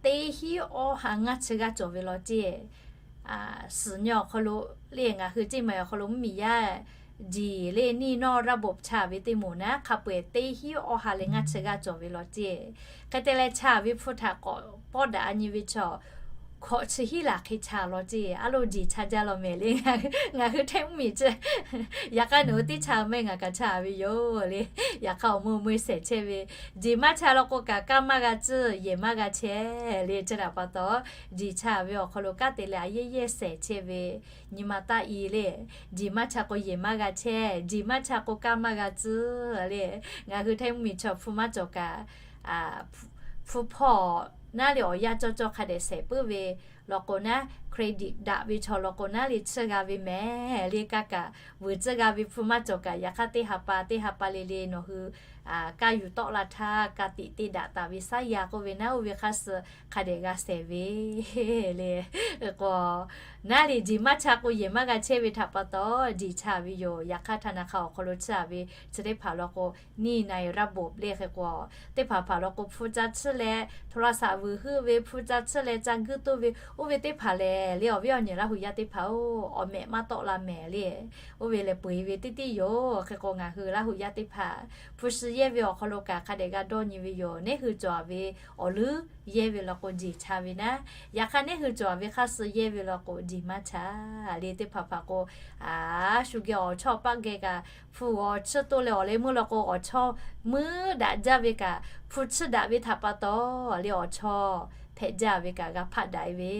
teˇ hinˉ awˇ ha ngaˇ chi g'aˇ cawˬ ve law ceˇ. Suhˍ nyi awˬ hk'aw lo le ngaˬ hui ceˇ maˬ awˬ hk'aw lo mvuhˇmiˬ yaˇ jiˬ le หนี้นอกระบบ cha ve teˇ moˍ naˉ hk'a peu-eˬ teˇ hinˉ awˇ ha leh ngaˇ chi g'aˇ cawˬ ve law ceˇ. Hk'e te leh cha ve hpu htaꞈ k'awꞈ pawˆ daꞈ a nyi ve chaw hkawꞈ chi hiˉ laˬ hk'e cha law ceˇ. A lo jiˬ cha jaˇ law mehˍ le, ngaˬ hui Htaiˇ mvuhˇmiˬ chi. Yaꞈ hk'aˇ nawˬ hui teˇ cha maˇ heˆ, ngaˬ kaꞈ cha ve yoˬ le. Yaꞈ hk'aˇ awˬ meuˇ meuˇ shehˍ chehˇ ve, jiˬ maˇ cha law k'o kaꞈ kaˇ maˇ g'a tcuhˇ, yehˬ maˇ g'a chehˇ le. Chi htaꞈ pa taw, jiˬ cha ve awˬ hk'aw lo kanˉ te leh a yehˇ yehˇ shehˍ chehˇ ve nyi ma taˇ i le. Jiˬ maˇ cha k'o yehˬ maˇ g'a chehˇ, jiˬ maˇ cha k'o kaˇ maˇ g'a tcuhˇ le. Ngaˬ hui Htaiˇ mvuhˇmiˬ chaw hpu maˇ cawˬ kaꞈ, hpu hpawˇ naˉ le awˬ yanˇ cawˇ cawˇ hk'a dehꞈ shehˍ puiˉ ve law k'o naˉ, credit daꞈ ve chaw law k'o naˉ le tsuhˇ g'a ve mehˍ le. Kaˇ kaꞈ vuiˬ tcuhˇ g'a ve hpu maˇ cawˬ kaꞈ, yaꞈ hk'aˇ teˇ ha pa teˇ ha pa le le nawˬ hui kaˇ yuˬ tawˆ la htaˇ ka tiꞈ te daꞈ taˍ ve shaˉ ya k'oˆ ve naˉ, oˇ ve hk'a suh hk'a dehꞈ g'a shehˍ ve le. K'o naˉ le jiˬ maˇ cha k'o yehˬ maˇ g'a chehˇ ve htaꞈ pa taw, jiˬ cha ve yoˬ. Yaꞈ hk'aˇ ธนาคาร awˬ hk'aw lo tsuhˇ a ve chi teˇ hpaˍ law k'o, หนี้ในระบบ le. Hk'e k'o teˇ hpaˍ hpaˍ law k'o hpu ca tsuhˇ leh โทรศัพท์ vuiˬ heuˆ ve, hpu ca tsuhˇ leh ca guiˇ toˇ ve, oˇ ve teˇ hpaˍ lehˬ le, awˬ viˉ awˬ nyi Laˇ hu yaˇ teˇ hpaˍ-oˬ, awˬ mehꞈ maˇ tawˆ la mehˍ le. Oˇ ve lehˬ peu eˬ ve teˇ tiˉ yoˬ. Hk'e k'o ngaˬ hui Laˇ hu yaˇ teˇ hpaˍ hpu shi yehˇ ve awˬ hk'aw lo kaꞈ hk'a dehꞈ g'a dawˇ nyi ve yoˬ. Neˇ hui cawˬ ve awˬ leuˉ yehˇ ve law k'o jeˬ cha ve naˉ, yaꞈ hk'aˇ neˇ hui cawˬ ve hk'aˇ suh yehˇ ve law k'o jeˬ maˇ cha. Le teˇ hpaˍ hpaˍ k'o, a, shu geh awˬ chawˇ paˆ geh kaꞈ hpu g'awˬ chiˇ toˆ leh awˬ leh meuˇ law k'o awˬ chawˇ meuˇ daꞈ jaˇ ve kaꞈ, hpu chiˇ daꞈ ve htaꞈ pa taw le awˬ chawˇ hpehꞈ jaˇ ve kaꞈ g'a hpaˆ daꞈ ve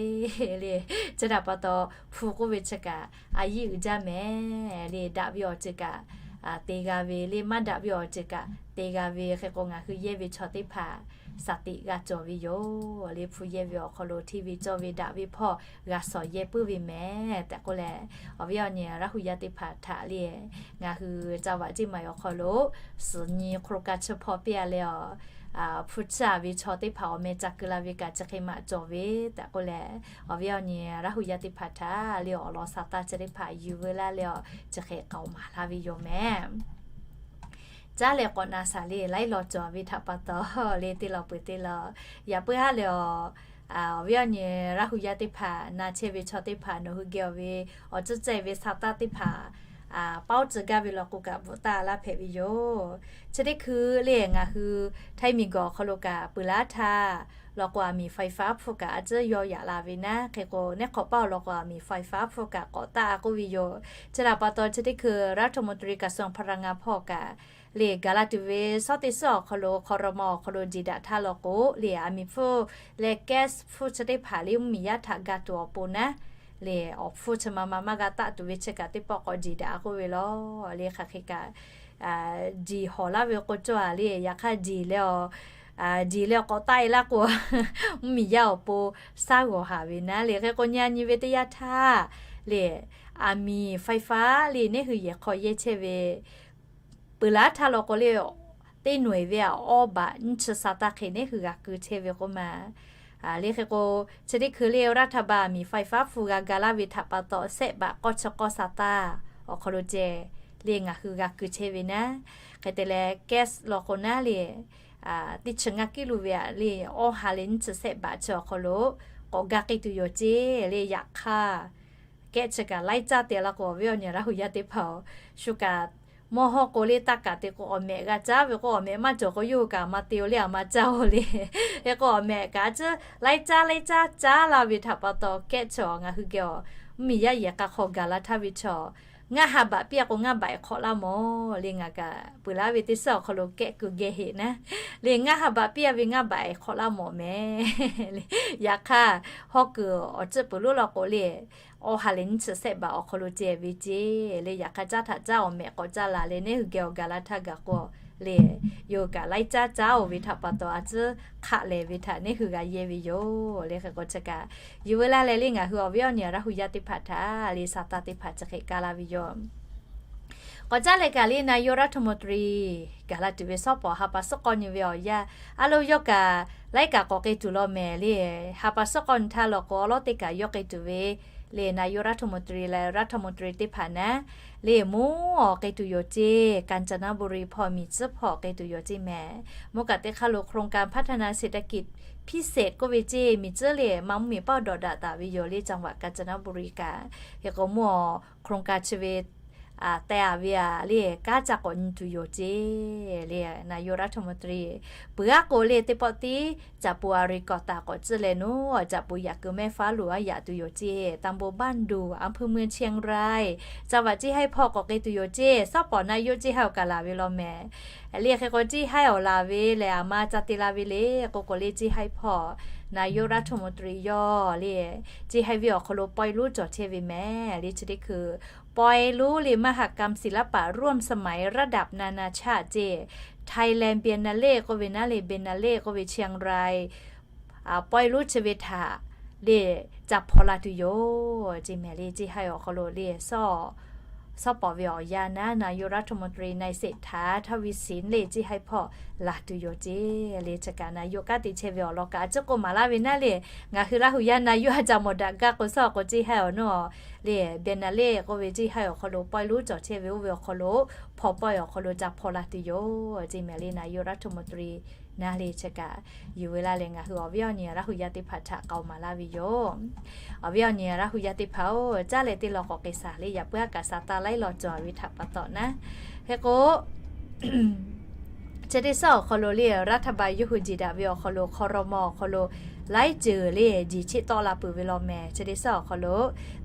le. Chi htaꞈ pa taw hpu k'oˆ ve chi kaꞈ a yiˇ uiˍ jaˇ mehˍ le. Daꞈ ve awˬ ceuˬ kaꞈ te g'a ve le, maˇ daꞈ ve awˬ ceuˬ kaꞈ te g'a ve hk'e k'o ngaˬ hui yehˇ ve chaw teˇ hpaˍ shaˍ tiꞈ g'a cawˬ ve yoˬ. Le hpu yehˇ ve awˬ hk'aw lo hteˇ ve cawˇ ve daꞈ ve hpawˇ g'a shawˍ yehˇ puiˉ ve mehˍ tehꞈ k'oˆ leh, awˬ viˉ awˬ nyi Laˇ hu yaˇ teˇ hpaˍ htaꞈ le ngaˬ hui ca vaꞈ ceˇ maˍ awˬ hk'aw lo suhˍ nyi hk'aw lo ka chi hpawˇ piˇ a leh a, hpu chiˇ a ve chaw teˇ hpaˍ awˬ meh ca keu la ve kaꞈ chi hk'e maꞈ cawˬ ve tehꞈ k'oˆ leh, awˬ viˉ awˬ nyi Laˇ hu yaˇ teˇ hpaˍ htaꞈ le awˬ lawn sa taˇ chi teˇ hpaˍ yuˬ veu laˇ leh a, chi hk'e k'aoˍ maˍ laˇ ve yoˬ mehˍ. Caˉ leh k'awꞈ na shaˍ le laiˉ law cawˬ ve htaꞈ pa taw le teˇ law peuˬ teˇ law. Yaꞈ puiˉ haˉ leh a, awˬ viˉ awˬ nyi Laˇ hu yaˇ teˇ hpaˍ na chehˇ ve chaw teˇ hpaˍ nawˬ hui geh awˬ ve awˬ ceuˬ ceh ve sa taˇ teˇ hpaˍ paoˉ tcuh gaˇ ve law k'o kaꞈ bvuhꞈ taˇ laˇ hpehꞈ ve yoˬ. Chi teˇ hkui le ngaˬ hui Htaiˇ miˬguiˬ awˬ hk'aw lo kaꞈ peuˬ laˇ htaˇ law k'o a miˍ faiˍ faˉ hpfuhˇ kaꞈ a ciˉ yaw yaꞈ la ve naˉ hk'e k'o, neˇ hk'awꞈ paˇ awˬ lawn k'o a miˍ faiˍ faˉ hpfuhˇ kaꞈ k'awꞈ taˆ a k'oˆ ve yoˬ. Chi htaꞈ pa taw chi teˇ hkui รัฐมนตรีกระทรวงพลังงาน hpawˇ kaꞈ le gaˬ la tuˬ ve suhˉ teˇ suhˉ awˬ hk'aw lo ครม. awˬ hk'aw lo jeˬ daꞈ htaˇ law k'o le a miˍ hpfuhˇ leh แก๊ส hpfuhˇ chi teˇ hpaˍ le mvuhˇmiˬ yaˇ htaꞈ ga tuˬ awˬ pon naˉ le awˬ hpfuhˇ chi ma ma maˇ g'a taˆ tuˬ ve chi kaꞈ teˇ pawˆ k'awꞈ jeˬ daꞈ k'oˆ ve law. Le hk'aˬ hk'e kaꞈ jeˬ hawˍ laˇ ve k'o cawˇ a le yaꞈ hk'aˇ jeˬ le jeˬ leh k'awꞈ taˆ e laˇ k'o mvuhˇmiˬ yaˇ awˬ pon shaˉ g'awˬ haˍ ve naˉ le hk'e k'o nyi a nyi ve teˇ yanˇ htaˇ le a miˍ faiˍ faˉ le neˇ hui yehˬ hk'aw yehˇ chehˇ ve peuˬ laˇ htaˇ law k'o le teˇ nawˬ e ve a awˇ baꞈ nyiˇ chi sa taˇ hk'e neˇ hui g'a keu chehˇ ve k'oˆ ma. Le hk'e k'o chi teˇ hkui le รัฐบาล a miˍ faiˍ faˉ hpfuhˇ g'a ga laˇ ve htaꞈ pa taw sehˆ baꞈ k'awˇ chi k'awˇ sa taˇ awˬ hk'aw lo ceh le ngaˬ hui g'a keu chehˇ ve naˉ. Hk'e te leh แก๊ส law k'o naˉ le teˇ chi ngaˇ kiˉ lo ve a le awˇ ha leh nyiˇ chi sehˆ baꞈ chi awˬ hk'aw lo k'awꞈ ga k'ai tuˬ yoˬ ceˇ le. Yaꞈ hk'aˇ kehˉ chi kaꞈ laiˉ caˇ te laˇ k'o awˬ viˉ awˬ nyi Laˇ hu yaˇ teˇ hpaˍ-oˬ, shu kaꞈ mawˇ hawˇ k'o le taˇ kaꞈ te k'o awˬ mehꞈ g'a caˉ ve k'o awˬ mehꞈ maˇ cawˬ k'o yawˇ hui kaꞈ a ma te-o le a ma caˇ-o le. Hk'e k'o awˬ mehꞈ kaꞈ a ciˉ laiˉ caˇ laiˉ caˇ caˉ la ve htaꞈ pa taw kehˉ chi ngaˬ hui geh a mvuhˇmiˬ yaˇ yehˬ k'a hk'aw gaˬ la htaˇ ve chi ngaˇ ha baꞈ piˇ a k'o ngaˇ baꞈ e hk'awꞈ laˇ mawˬ le. Ngaˬ kaꞈ peuˬ laˇ ve teˇ suhˉ awˬ hk'aw lo kehˉ keu geh heꞈ naˉ le ngaˇ ha baꞈ piˇ a ve ngaˇ baꞈ e hk'awꞈ laˇ mawˬ mehˍ le. Yaꞈ hk'aˇ hawˇ kuiˬ awˬ ciˉ peuˬ lonˉ law k'o le awˇ ha leh nyiˇ chi sehˆ baꞈ awˬ hk'aw lo ceh ve ceˇ le. Yaꞈ hk'aˇ caˉ htaꞈ caˉ awˬ mehꞈ k'awꞈ caˇ la leh neˇ hui geh awˬ gaˬ la htaˇ gaˬ k'o le yawˇ hui kaꞈ laiˉ caˇ caˉ-oˬ ve htaꞈ pa taw a ciˉ hk'aˆ lehˬ ve htaꞈ neˇ hui g'a yehˇ ve yoˬ le. Hk'e k'o chi kaꞈ yuˬ veu laˇ leh le ngaˬ hui awˬ viˉ awˬ nyi Laˇ hu yaˇ teˇ hpaˍ htaꞈ le sa taˇ teˇ hpaˍ chi hk'e kaˇ laˇ ve yoˬ. K'awꞈ caˉ leh kaꞈ le นายกรัฐมนตรี gaˬ la tuˬ ve sawˉ pawˍ ha pa suhˉ k'awˇ nyi ve awˬ yanˇ a lo yawˇ kaꞈ laiˉ kaꞈ k'awꞈ k'ai tuˬ law mehˍ le. Ha pa suhˉ k'awˇ nyi htaˇ law k'o awˉ lawˉ teˇ kaꞈ yawˇ k'ai tuˬ ve le นายกรัฐมนตรี leh รัฐมนตรี teˇ hpaˍ naˉ le mvuhˇ awˬ k'ai tuˬ yoˬ ceˇ. กาญจนบุรี hpawˇ miˬ tcuhˉ hpawˇ k'ai tuˬ yoˬ ceˇ mehˍ. Mvuhˇ kaꞈ teˇ hk'aˇ lo โครงการพัฒนาเศรษฐกิจพิเศษ k'oˆ ve ceˇ miˬ tcuhˉ le maˇ mvuhˇmiˬ paˇ dawꞈ daꞈ taˍ ve yoˬ le จังหวัดกาญจนบุรี kaꞈ. Hk'e k'o mvuhˇ awˬ โครงการ chi ve teh a ve a le kanˉ ca k'awꞈ nyi tuˬ yoˬ ceˇ le นายกรัฐมนตรี. Peuˬ aˉ k'o le teˇ pawˆ tiˉ caꞈ pu a ri kawꞈ taˍ k'awꞈ tcuhˇ leh naˉ caꞈ pu yaꞈ keu mehˆ faˉ lo a yaꞈ tuˬ yoˬ ceˇ. ตำบลบ้านดู่ อำเภอเมืองเชียงราย จังหวัดเชียงราย hpawˇ k'awꞈ k'ai tuˬ yoˬ ceˇ. Sawˉ pawˍ นายก ceˇ haˉ awˬ kaꞈ laˬ ve law mehˍ. Le hk'e k'o ceˇ haˉ awˬ laˬ ve lehˬ a ma ca te la ve le k'o k'o le ceˇ haˉ hpawˇ นายกรัฐมนตรี yawˇ le ceˇ haˉ ve awˬ hk'aw lo pawehˇ lonˉ cawˬ chehˇ ve mehˍ le. Chi teˇ hkui pawehˇ lonˉ le มหกรรมศิลปะร่วมสมัยระดับนานาชาติ ceˇ Thailand Biennale k'oˆ ve naˉ le Biennale k'oˆ ve เชียงราย pawehˇ lonˉ chi ve htaꞈ le ca hpaw la tuˬ yoˬ ceˇ mehˍ le. Ceˇ haˉ awˬ hk'aw lo le sawˉ pawˍ ve awˬ yanˇ naˉ นายกรัฐมนตรี นายเศรษฐา ทวีสิน le ceˇ haˉ hpawˇ laˬ tuˬ yoˬ ceˇ le. Chi kaꞈ นายก kanˉ te chehˇ ve awˬ lawn kaꞈ a ciˉ k'oˆ maˍ laˇ ve naˉ le ngaˬ hui Laˇ hu yaˇ นายก a ca mawˬ daꞈ gaˇ k'o sawˉ k'o ceˇ haˉ awˬ naˉ le Biennale k'oˆ ve ceˇ haˉ awˬ hk'aw lo pawehˇ lonˉ cawˬ chehˇ ve oˇ ve awˬ hk'aw lo hpawˇ pawehˇ awˬ hk'aw lo ca hpaw la tuˬ yoˬ ceˇ mehˍ le. นายกรัฐมนตรี naˉ le chi kaꞈ yuˬ veu laˇ leh ngaˬ hui awˬ viˉ awˬ nyi Laˇ hu yaˇ teˇ hpaˍ htaꞈ k'aoˍ maˍ laˇ ve yoˬ. Awˬ viˉ awˬ nyi Laˇ hu yaˇ teˇ hpaˍ-oˬ, caˇ leh teˇ law k'awꞈ k'ai shaˍ le yaꞈ puiˉ aˉ kaꞈ sa taˇ laiˉ law cawˬ ve htaꞈ pa taw naˉ. Hk'e k'o, Chi teˇ suhˉ awˬ hk'aw lo le รัฐบาล yawˇ hui jeˬ daꞈ ve awˬ hk'aw lo ครม. awˬ hk'aw lo laiˉ ceuˬ le jeˬ cheˆ tawˆ la peuˬ ve law mehˍ. Chi teˇ suhˉ awˬ hk'aw lo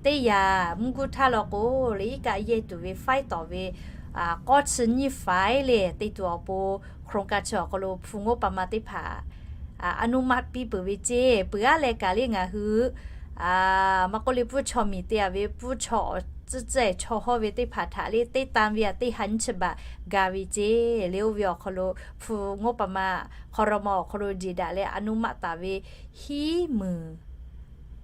teˇ yaꞈ mvuhˇ guˇ htaˇ law k'o le iˉ kaˆ yehˇ tuˬ ve faiˉ tawˍ ve k'awˇ chi nyiˇ faiˉ le te tuˬ awˬ pon โครงการ chi awˬ hk'aw lo hpu งบประมาณ teˇ hpaˍ อนุมัติ piˇ peuˬ ve ceˇ. Peuˬ aˉ leh kaꞈ le ngaˬ hui maˇ k'oˆ le pfuhˇ chaw miˬ te a ve pfuhˇ chaw awˬ tcuhˉ tcuhˉ chaw hawˇ ve teˇ hpaˍ htaꞈ le teˇ tan ve a teˇ ha nyiˇ chi baꞈ ga ve ceˇ. Le oˇ ve awˬ hk'aw lo hpu งบประมาณ ครม. awˬ hk'aw lo jeˬ daꞈ leh อนุมัติ taˍ ve hiˉ meunˍ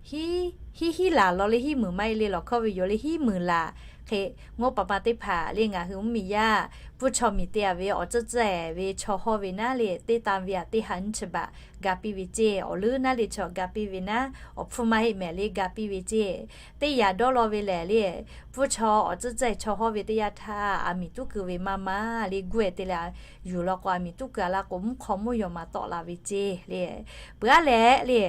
hiˉ hiˉ laˬ law le hiˉ meunˍ maˇ heˆ le lawˬ hkawˇ ve yoˬ le hiˉ meunˍ laˬ hk'e งบประมาณ teˇ hpaˍ le ngaˬ hui mvuhˇ miˬ yaˇ pfuhˇ chaw miˬ te a ve awˬ tcuhˉ tcuhˉ ve chaw hawˇ ve naˉ le teˇ tan ve a teˇ ha nyiˇ chi baꞈ ga piˇ ve ceˇ. Awˬ leuˉ naˉ le chaw ga piˇ ve naˉ awˬ hpfuhˇ maˇ heˆ mehˍ le ga piˇ ve ceˇ. Teˇ yaꞈ dawˇ law ve lehˬ le pfuhˇ chaw awˬ tcuhˉ tcuhˉ chaw hawˇ ve teˇ yanˇ htaˇ a miˍ tuˉ keu ve maˇ maˇ le guˇ e te leh yuˬ law k'o a miˍ tuˉ keu a la k'o mvuhˇ hk'aw mvuhˇ yaw ma tawˆ la ve ceˇ le. Peuˬ aˉ leh le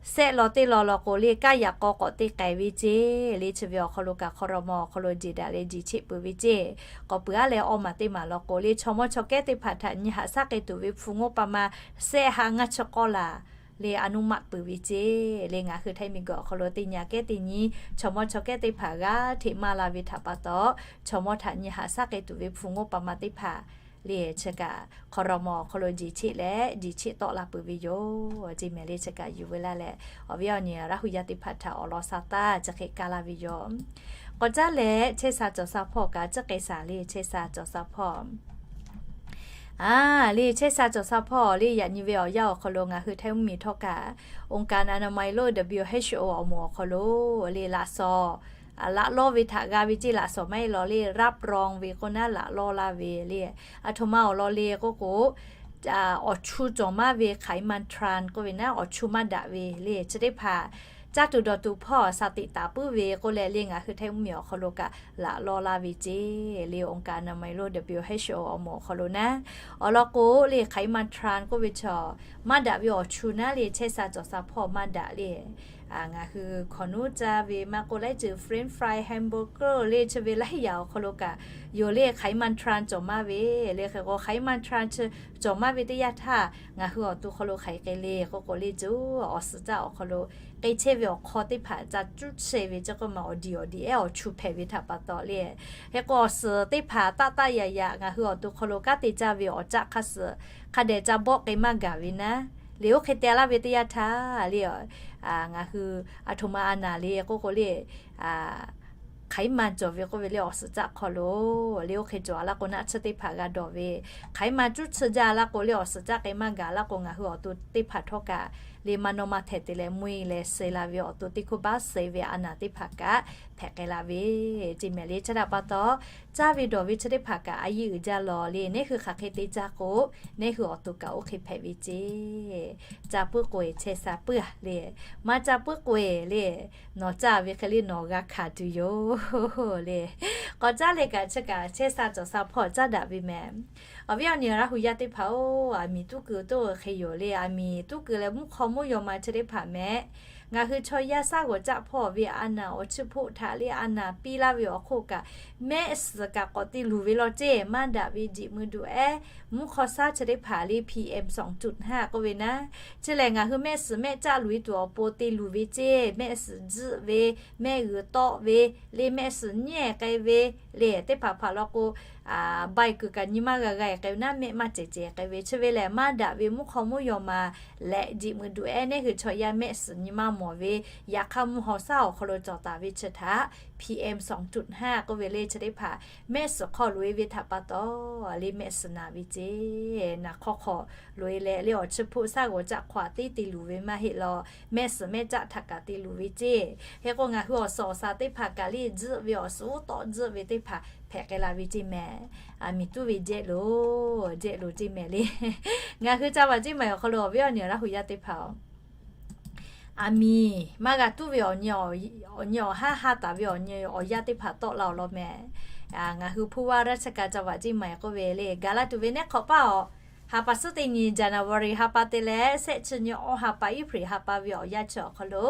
sehˆ law teˇ law law k'o le kaˇ yaꞈ k'aw k'awꞈ te k'ai ve ceˇ le. Chi ve awˬ hk'aw lo kaꞈ ครม. awˬ hk'aw lo jeˬ daꞈ leh jeˬ cheˆ peuˬ ve ceˇ. K'awꞈ peuˬ aˉ leh awˇ maˬ teˇ maˬ law k'o le chaw mawˇ chaw kehˉ teˇ hpaˍ htaꞈ nyi haꞈ shaˉ k'ai tuˬ ve hpu งบประมาณ sehˆ ha ngaˇ chi k'awˇ laˬ le อนุมัติ peuˬ ve ceˇ. Le ngaˬ hui Htaiˇ miˬ guiˬ awˬ hk'aw lo teˇ nyi a kehˉ teˇ nyi chaw mawˇ chaw kehˉ teˇ hpaˍ g'aˇ hteꞈ maˇ la ve htaꞈ pa taw chaw mawˇ htaꞈ nyi haꞈ shaˉ k'ai tuˬ ve hpu งบประมาณ teˇ hpaˍ le chi kaꞈ ครม. awˬ hk'aw lo jeˬ cheˆ leh jeˬ cheˆ tawˆ la peuˬ ve yoˬ ceˇ mehˍ le. Chi kaꞈ yuˬ ve laˇ leh awˬ viˉ awˬ nyi Laˇ hu yaˇ teˇ hpaˍ htaꞈ awˬ lawn sha taˇ chi hk'e ka la ve yoˬ. K'awꞈ caˉ leh chehˇ sha cawˬ sha hpawˇ kaꞈ ciˉ k'ai shaˍ le chehˇ sha cawˬ sha hpawˇ a le chehˇ sha cawˬ sha hpawˇ le yaꞈ nyi ve awˬ yanˇ awˬ hk'aw lo ngaˬ hui Htaiˇ mvuhˇ miˬ htawˇ kaꞈ องค์การอนามัยโลก WHO awˬ moˍ awˬ hk'aw lo le laꞈ shawˍ laꞈ lawˇ ve htaꞈ g'a ve ceˇ. Laꞈ shawˍ maˇ heˆ law le รับรอง ve k'oˆ naˉ laꞈ lawˇ laˇ ve le. Aˬ htoꞈ ma awˬ lawn le k'oˆ k'o awˬ chu cawˬ maˇ ve ไขมันทรานส์ k'oˆ ve naˉ awˬ chu maˇ daꞈ ve le chi teˇ hpaˍ caˇ tuˬ dawˬ tuˬ hpawˇ shaˍ tiꞈ taˍ puiˉ ve k'oˆ leh le ngaˬ hui Htaiˇ mvuhˇ miˬ awˬ hk'aw lo kaꞈ laꞈ lawˇ laˇ ve ceˇ le. องค์การอนามัยโลก WHO awˬ moˍ awˬ hk'aw lo naˉ awˬ lawn k'o le ไขมันทรานส์ k'oˆ ve chaw maˇ daꞈ ve awˬ chu naˉ le chehˇ sha cawˬ sha hpawˇ maˇ daꞈ le ngaˬ hui hkawꞈ nuˉ caˇ ve maˇ k'oˆ laiˉ ceuˬ French fry, hamburger le chi ve laiˉ yaꞈ awˬ hk'aw lo kaꞈ yoˬ le ไขมันทรานส์ cawˬ maˇ ve le. Hk'e k'o ไขมันทรานส์ chi cawˬ maˇ ve teˇ yanˇ htaˇ ngaˬ hui awˬ to hk'aw lo hk'aˬ hk'e le k'oˆ k'o le cuˬ awˬ suhˍ caˆ awˬ hk'aw lo k'e chehˇ ve awˬ hk'aw teˇ hpaˍ ca cuˉ chehˇ ve chi k'oˆ ma awˬ diˬ awˬ diˬ ehˉ awˬ chu hpehꞈ ve htaꞈ pa taw le. Hk'e k'o awˬ suhˍ teˇ hpaˍ taˆ taˆ yaꞈ yaꞈ ngaˬ hui awˬ to hk'aw lo kanˉ te caˇ ve awˬ caˆ hk'a suhˍ hk'a dehꞈ ca bawˆ k'e maˇ gaˬ ve naˉ le oˇ hk'e te laˇ ve teˇ yanˇ htaˇ le ngaˬ hui aˬ htoꞈ ma a naˍ le k'oˆ k'o le ไขมัน cawˬ ve k'oˆ ve le awˬ suhˍ caˆ hk'aw lo le oˇ hk'e cawˬ a laˇ k'o naˆ tsuhˇ teˇ hpaˍ g'a dawˬ ve ไขมัน cuˉ chi jaˇ a laˇ k'o le awˬ suhˍ caˆ k'e maˇ gaˬ laˇ k'o ngaˬ hui awˬ to teˇ hpaˍ htawˇ kaꞈ le maˇ nawˇ maˇ htehꞈ te leh mvuhˇ e leh suh la ve awˬ to teˇ hkoˇ baˆ suh ve a naˍ teˇ hpaˍ kaꞈ hpehꞈ k'ai la ve ceˇ mehˍ le. Chi htaꞈ pa taw caˇ ve dawˬ ve chi teˇ hpaˍ kaꞈ a yiˇ uiˍ jaˇ lawˬ le. Neˇ hui hk'aˬ hk'e te caˇ k'o neˇ hui awˬ to kaꞈ oˇ hk'e hpehꞈ ve ceˇ. Ca puiˉ k'o e chehˇ sha puiˉ a le. Maˇ ca puiˉ k'o e le nawˬ caˇ ve hk'e le nawˬ g'a hkanˍ tuˬ yoˬ le. K'awꞈ caˉ leh kaꞈ chi kaꞈ chehˇ sha cawˬ sha hpawˇ caˉ daꞈ ve mehˍ. Awˬ viˉ awˬ nyi Laˇ hu yaˇ teˇ hpaˍ-oˬ, aˬ miˍ tuˉ keu toˇ hk'e yoˬ le. Aˬ miˍ tuˉ keu leh mvuhˇ hk'aw mvuhˇ yaw ma chi teˇ hpaˍ mehˍ. Ngaˬ hui chaw yaˇ shaˉ g'awˬ caˆ hpawˇ ve a naˍ awˬ chi hpoˆ htaꞈ le a naˍ piˇ laˇ ve awˬ hk'oˆ kaꞈ mehˆ suhˍ kaꞈ k'awꞈ te luˬ ve law ceˇ. Maˇ daꞈ ve jeꞈ mui duꞈ ehˉ mvuhˇ hk'aw shaˉ chi teˇ hpaˍ le PM สองจุดห้า k'oˆ ve naˉ. Chi lehˬ ngaˬ hui mehˆ suhˍ mehˆ caˆ luˬ e tuˬ awˬ pon te luˬ ve ceˇ. Mehˆ suhˍ tzuhˆ ve, mehˆ g'uiˬ tawˆ ve, le mehˆ suhˍ nyiˉ k'ai ve le teˇ hpaˍ hpaˍ law k'o, bai kuiˬ kaꞈ nyi maˇ g'a g'a k'ai ve naˉ, mehˆ maˇ cehˬ cehˬ k'ai ve. Chi ve lehˬ maˇ daꞈ ve mvuhˇ hk'aw mvuhˇ yaw ma lehꞈ jeꞈ mui duꞈ ehˉ neˇ hui chaw yaˇ mehˆ suhˍ nyi maˇ mawˬ ve, yaꞈ hk'aˇ mvuhˇ hk'aw shaˉ awˬ hk'aw lo cawˬ taˍ ve chi htaꞈ PM สองจุดห้า k'oˆ ve le chi teˇ hpaˍ mehˆ suhˍ hk'aw loꞈ e ve htaꞈ pa taw le mehˆ suhˍ naˍ ve ceˇ. Naˍ hk'aw hk'aw loꞈ e leh le awˬ chi hpoˆ shaˉ g'awˬ caˆ hk'aw a tiˉ te luˬ ve maˇ heˆ law. Mehˆ suhˍ mehˆ caˆ htaꞈ kaꞈ te luˬ ve ceˇ. Hk'e k'o ngaˬ hui awˬ suhˍ awˬ shaˍ teˇ hpaˍ kaꞈ le tzuhˆ ve awˬ suhˍ uˉ tawˆ tzuhˆ ve teˇ hpaˍ hpehꞈ k'ai la ve ceˇ mehˍ. Aˬ miˍ tuˉ ve jehˆ loˬ, jehˆ loˬ ceˇ mehˍ le. Ngaˬ hui ca vaꞈ ceˇ maˬ awˬ hk'aw lo awˬ viˉ awˬ nyi Laˇ hu yaˇ teˇ hpaˍ-oˬ, aˬ miˍ maˇ g'a tuˉ ve awˬ nyi awˬ haˉ ha taˍ ve awˬ nyi awˬ yaˇ teˇ hpaˍ tawˆ la awˬ lawn mehˍ. Ngaˬ hui ผู้ว่าราชการจังหวัดเชียงใหม่ k'oˆ ve le gaˬ la tuˬ ve neˉ hk'awꞈ paˇ awˬ ha pa suhˉ teˇ nyi January ha pa te leh shehˆ chi nyi awˬ ha pa April ha pa ve awˬ yanˇ chi awˬ hk'aw lo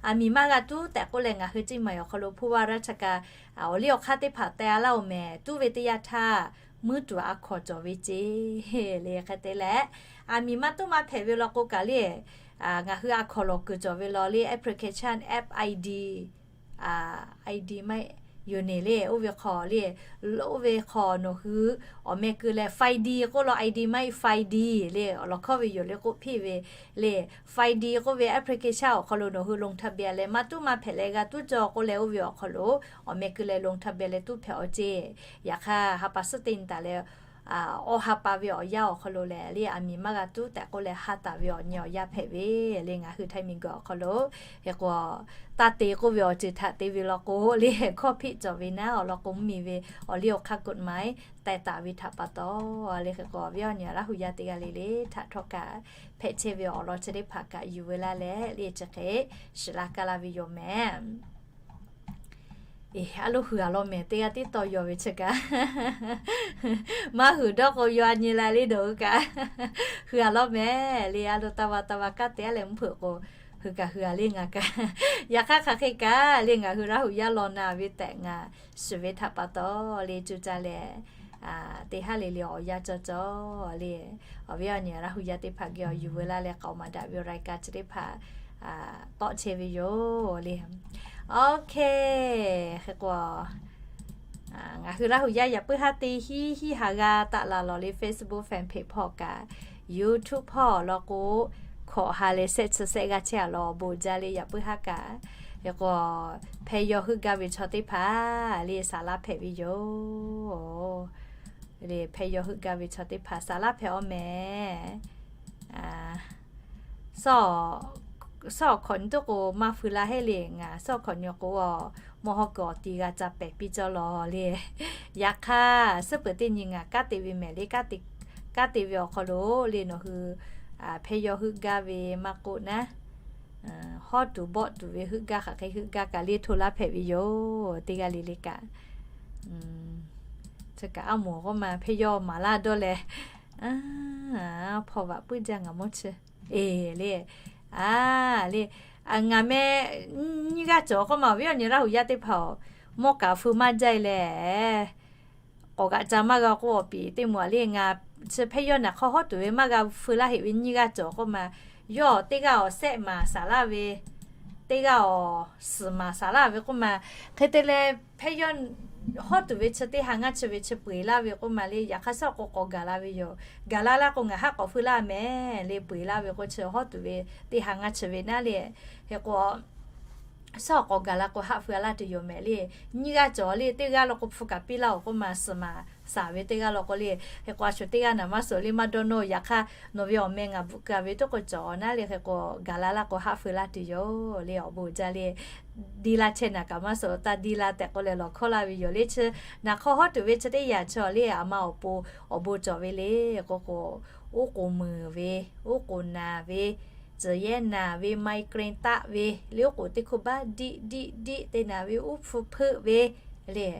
aˬ miˍ maˇ g'a tuˉ tehꞈ k'oˆ leh ngaˬ hui ceˇ maˬ awˬ hk'aw lo ผู้ว่าราชการ awˬ liˇ awˬ hk'aˇ teˇ hpaˍ teh a laˇ oˬ mehˍ. Tuˉ ve teˇ yanˇ htaˇ muiˉ tuˬ a hkawꞈ cawˬ ve ceˇ le. Hk'e te leh, aˬ miˍ maˇ tuˉ maˇ hpehꞈ ve law k'o kaꞈ le, ngaˬ hui a hkawꞈ lawˬ kuiˬ cawˬ ve law le, application app ID, ID maˇ heˆ, yoˬ neˬ le, oˇ ve hk'aw le, oˇ ve hk'aw nawˬ hui awˬ meh keu leh Find k'oˆ law, ID maˇ heˆ, Find le, awˬ lawn hkawˇ ve yoˬ le k'oˆ piˇ ve le. Find k'oˆ ve application awˬ hk'aw lo nawˬ hui ลงทะเบียน leh maˇ tuˉ maˇ hpehꞈ leh g'a tuˉ cawˬ k'oˆ leh, oˇ ve awˬ hk'aw lo awˬ meh keu leh ลงทะเบียน leh tuˉ hpehꞈ awˬ ceˇ. Yaꞈ hk'aˇ, ha pa suhˉ teˇ nyi taˍ leh, awˬ ha pa ve awˬ yanˇ awˬ hk'aw lo lehˬ le, aˬ miˍ maˇ g'a tuˉ tehꞈ k'oˆ leh, ha taˍ ve awˬ nyi awˬ yanˇ hpehꞈ ve le. Ngaˬ hui Htaiˇ miˬ guiˬ awˬ hk'aw lo, hk'e k'o, taˇ te k'oˆ ve awˬ ceuˬ htaꞈ te ve law k'o le, hkawˇ hpiˆ cawˬ ve naˉ awˬ lawn k'o, mvuhˇmiˬ ve awˬ liˇ awˬ hk'aˇ กฎหมาย taiˍ taˍ ve htaꞈ pa taw le. Hk'e k'o, awˬ viˉ awˬ nyi Laˇ hu yaˇ teˇ g'aˇ le le htaꞈ htawˇ kaꞈ hpehꞈ chehˇ ve awˬ lawn chi teˇ hpaˍ kaꞈ yuˬ veu laˇ leh le, chi hk'e shiˍ laˇ kaˇ laˇ ve yoˬ mehˍ. Eˬ, a loˇ hui a law mehˍ, teˇ g'aˇ tiˉ tawˇ yaw ve chi kaꞈ maˇ hui dawˇ k'o yaw a nyi la le, dawˬ hui kaꞈ hui a law mehˍ le. A loˇ taˇ va taˇ va kaꞈ te a leh mvuhˇ hpeuꞈ k'o, hui kaꞈ hui a le ngaˬ kaꞈ. Yaꞈ hk'aˇ hk'aˬ hk'e kaꞈ le, ngaˬ hui Laˇ hu yaˇ law na ve tehꞈ ngaˬ shiˍ ve htaꞈ pa taw le, cuˇ caˇ leh teˇ haˉ le le awˬ yanˇ cawˬ cawˬ le. Awˬ viˉ awˬ nyi Laˇ hu yaˇ teˇ hpaˍ geh awˬ yuˬ veu laˇ leh k'aoˍ maˍ daꞈ ve awˬ รายการ chi teˇ hpaˍ tawˆ chehˇ ve yoˬ le. Okay, hk'e k'o, ngaˬ hui Laˇ hu yaˇ yaꞈ puiˉ haˉ teˇ hiˉ hiˉ ha g'aˇ taˆ la lawˬ le, Facebook fan page hpawˇ kaꞈ, YouTube hpawˇ law k'o, hkawꞈ ha leh shehˆ chi shehˆ g'aˇ chehˇ a lawˬ, awˬ bon jaˇ le yaꞈ puiˉ haˉ kaꞈ. Hk'e k'o, hpehˇ yawˇ heuˆ gaˇ ve chaw teˇ hpaˍ le saˍ laˇ hpehꞈ ve yoˬ le. Hpehˇ yawˇ heuˆ gaˇ ve chaw teˇ hpaˍ saˍ laˇ hpehꞈ awˬ mehˍ. Suhˉ awˬ hkawꞈ nyi tuˉ k'o maˇ feu laˇ heˆ le. Ngaˬ suhˉ awˬ hkawꞈ nyi k'o, mawˇ hawˉ kuiˬ awˬ ti g'a ca pehˍ piˇ cawˇ lawˬ le. Yaꞈ hk'aˇ, suhˉ peuˬ teˇ nyi ngaˬ kanˉ te ve mehˍ le. Kanˉ te ve awˬ hk'aw lo le, nawˬ hui hpehˇ yawˇ heuˆ gaˇ ve maˇ k'oˆ naˉ, hawˉ tuˬ bawˆ tuˬ ve heuˆ gaˇ, hk'aˬ hk'e heuˆ gaˇ kaꞈ le hto laˇ hpehꞈ ve yoˬ, teˇ g'aˇ le le kaꞈ. Chi kaꞈ a moˍ k'oˆ ma hpehˇ yawˇ maˍ laˇ dawˇ leh, hpaw vaꞈ puiˉ jaˇ ngaˬ mawˇ chi. Eˬ le, a le, ngaˬ meh nyiˇ g'aˇ cawˬ k'oˆ ma, awˬ viˉ awˬ nyi Laˇ hu yaˇ teˇ hpaˍ-oˬ, mawˇ kaꞈ feu maˇ jaˇ e leh, k'awꞈ g'aꞈ ca maˇ g'a k'oˆ awˬ piˍ teˇ moˍ a le. Ngaˬ chi hpehˇ yawˇ naˬ hk'aw hawˉ tuˬ ve maˇ g'a feu laˇ heˆ ve nyiˇ g'aˇ cawˬ k'oˆ ma, yawˇ teˇ g'aˇ awˬ shehˆ maˍ saˍ laˇ ve, teˇ g'aˇ awˬ suhˍ maˍ saˍ laˇ ve k'oˆ ma. Hk'e te leh, hpehˇ yawˇ hawˉ tuˬ ve chi teˇ ha ngaˇ chi ve chi peu eˬ laˇ ve k'oˆ ma le. Yaꞈ hk'aˇ suhˉ k'o k'awꞈ gaˬ la ve yoˬ. Gaˬ la laˇ k'o ngaˬ haˉ k'awꞈ feu laˇ mehˍ le, peu eˬ laˇ ve k'o chi hawˉ tuˬ ve teˇ ha ngaˇ chi ve naˉ le. Hk'e k'o, suhˉ k'awꞈ gaˬ la k'o haˆ feu laˇ tuˬ yoˬ mehˍ le. Nyiˇ g'aˇ cawˬ le, teˇ g'aˇ law k'o hpu kaꞈ piˇ laˇ-oˬ k'oˆ ma, suhˍ maˍ saˍ ve teˇ g'aˇ law k'o le. Hk'e k'o a shu teˇ g'aˇ naˬ maˇ suhˍ le maˇ dawˇ nawˇ. Yaꞈ hk'aˇ nawˬ ve awˬ meh ngaˬ bvuhꞈ keu ve tuˉ k'o cawˬ naˉ le. Hk'e k'o gaˬ la laˇ k'o haˆ feu laˇ tuˬ yoˬ le, awˬ bon jaˇ le. Diˇ laˇ chehˇ naˬ kaꞈ maˇ suhˍ, taˇ diˇ laˇ tehꞈ k'oˆ leh lawˬ hkawˇ laˇ ve yoˬ le. Chi naˬ hk'aw hawˉ tuˬ ve chi teˇ yanˇ chi le, aˬ ma awˬ pon awˬ bon cawˬ ve le. K'o k'o, oˉ k'oˍ muiˬ ve, oˉ k'oˍ naˬ ve, tcuhˬ yehˇ naˬ ve, migraine taˆ ve le, oˉ k'oˍ teˇ hkuˇ baˆ diˆ diˆ diˆ te naˬ ve, uˉ hpu hpeuˆ ve le,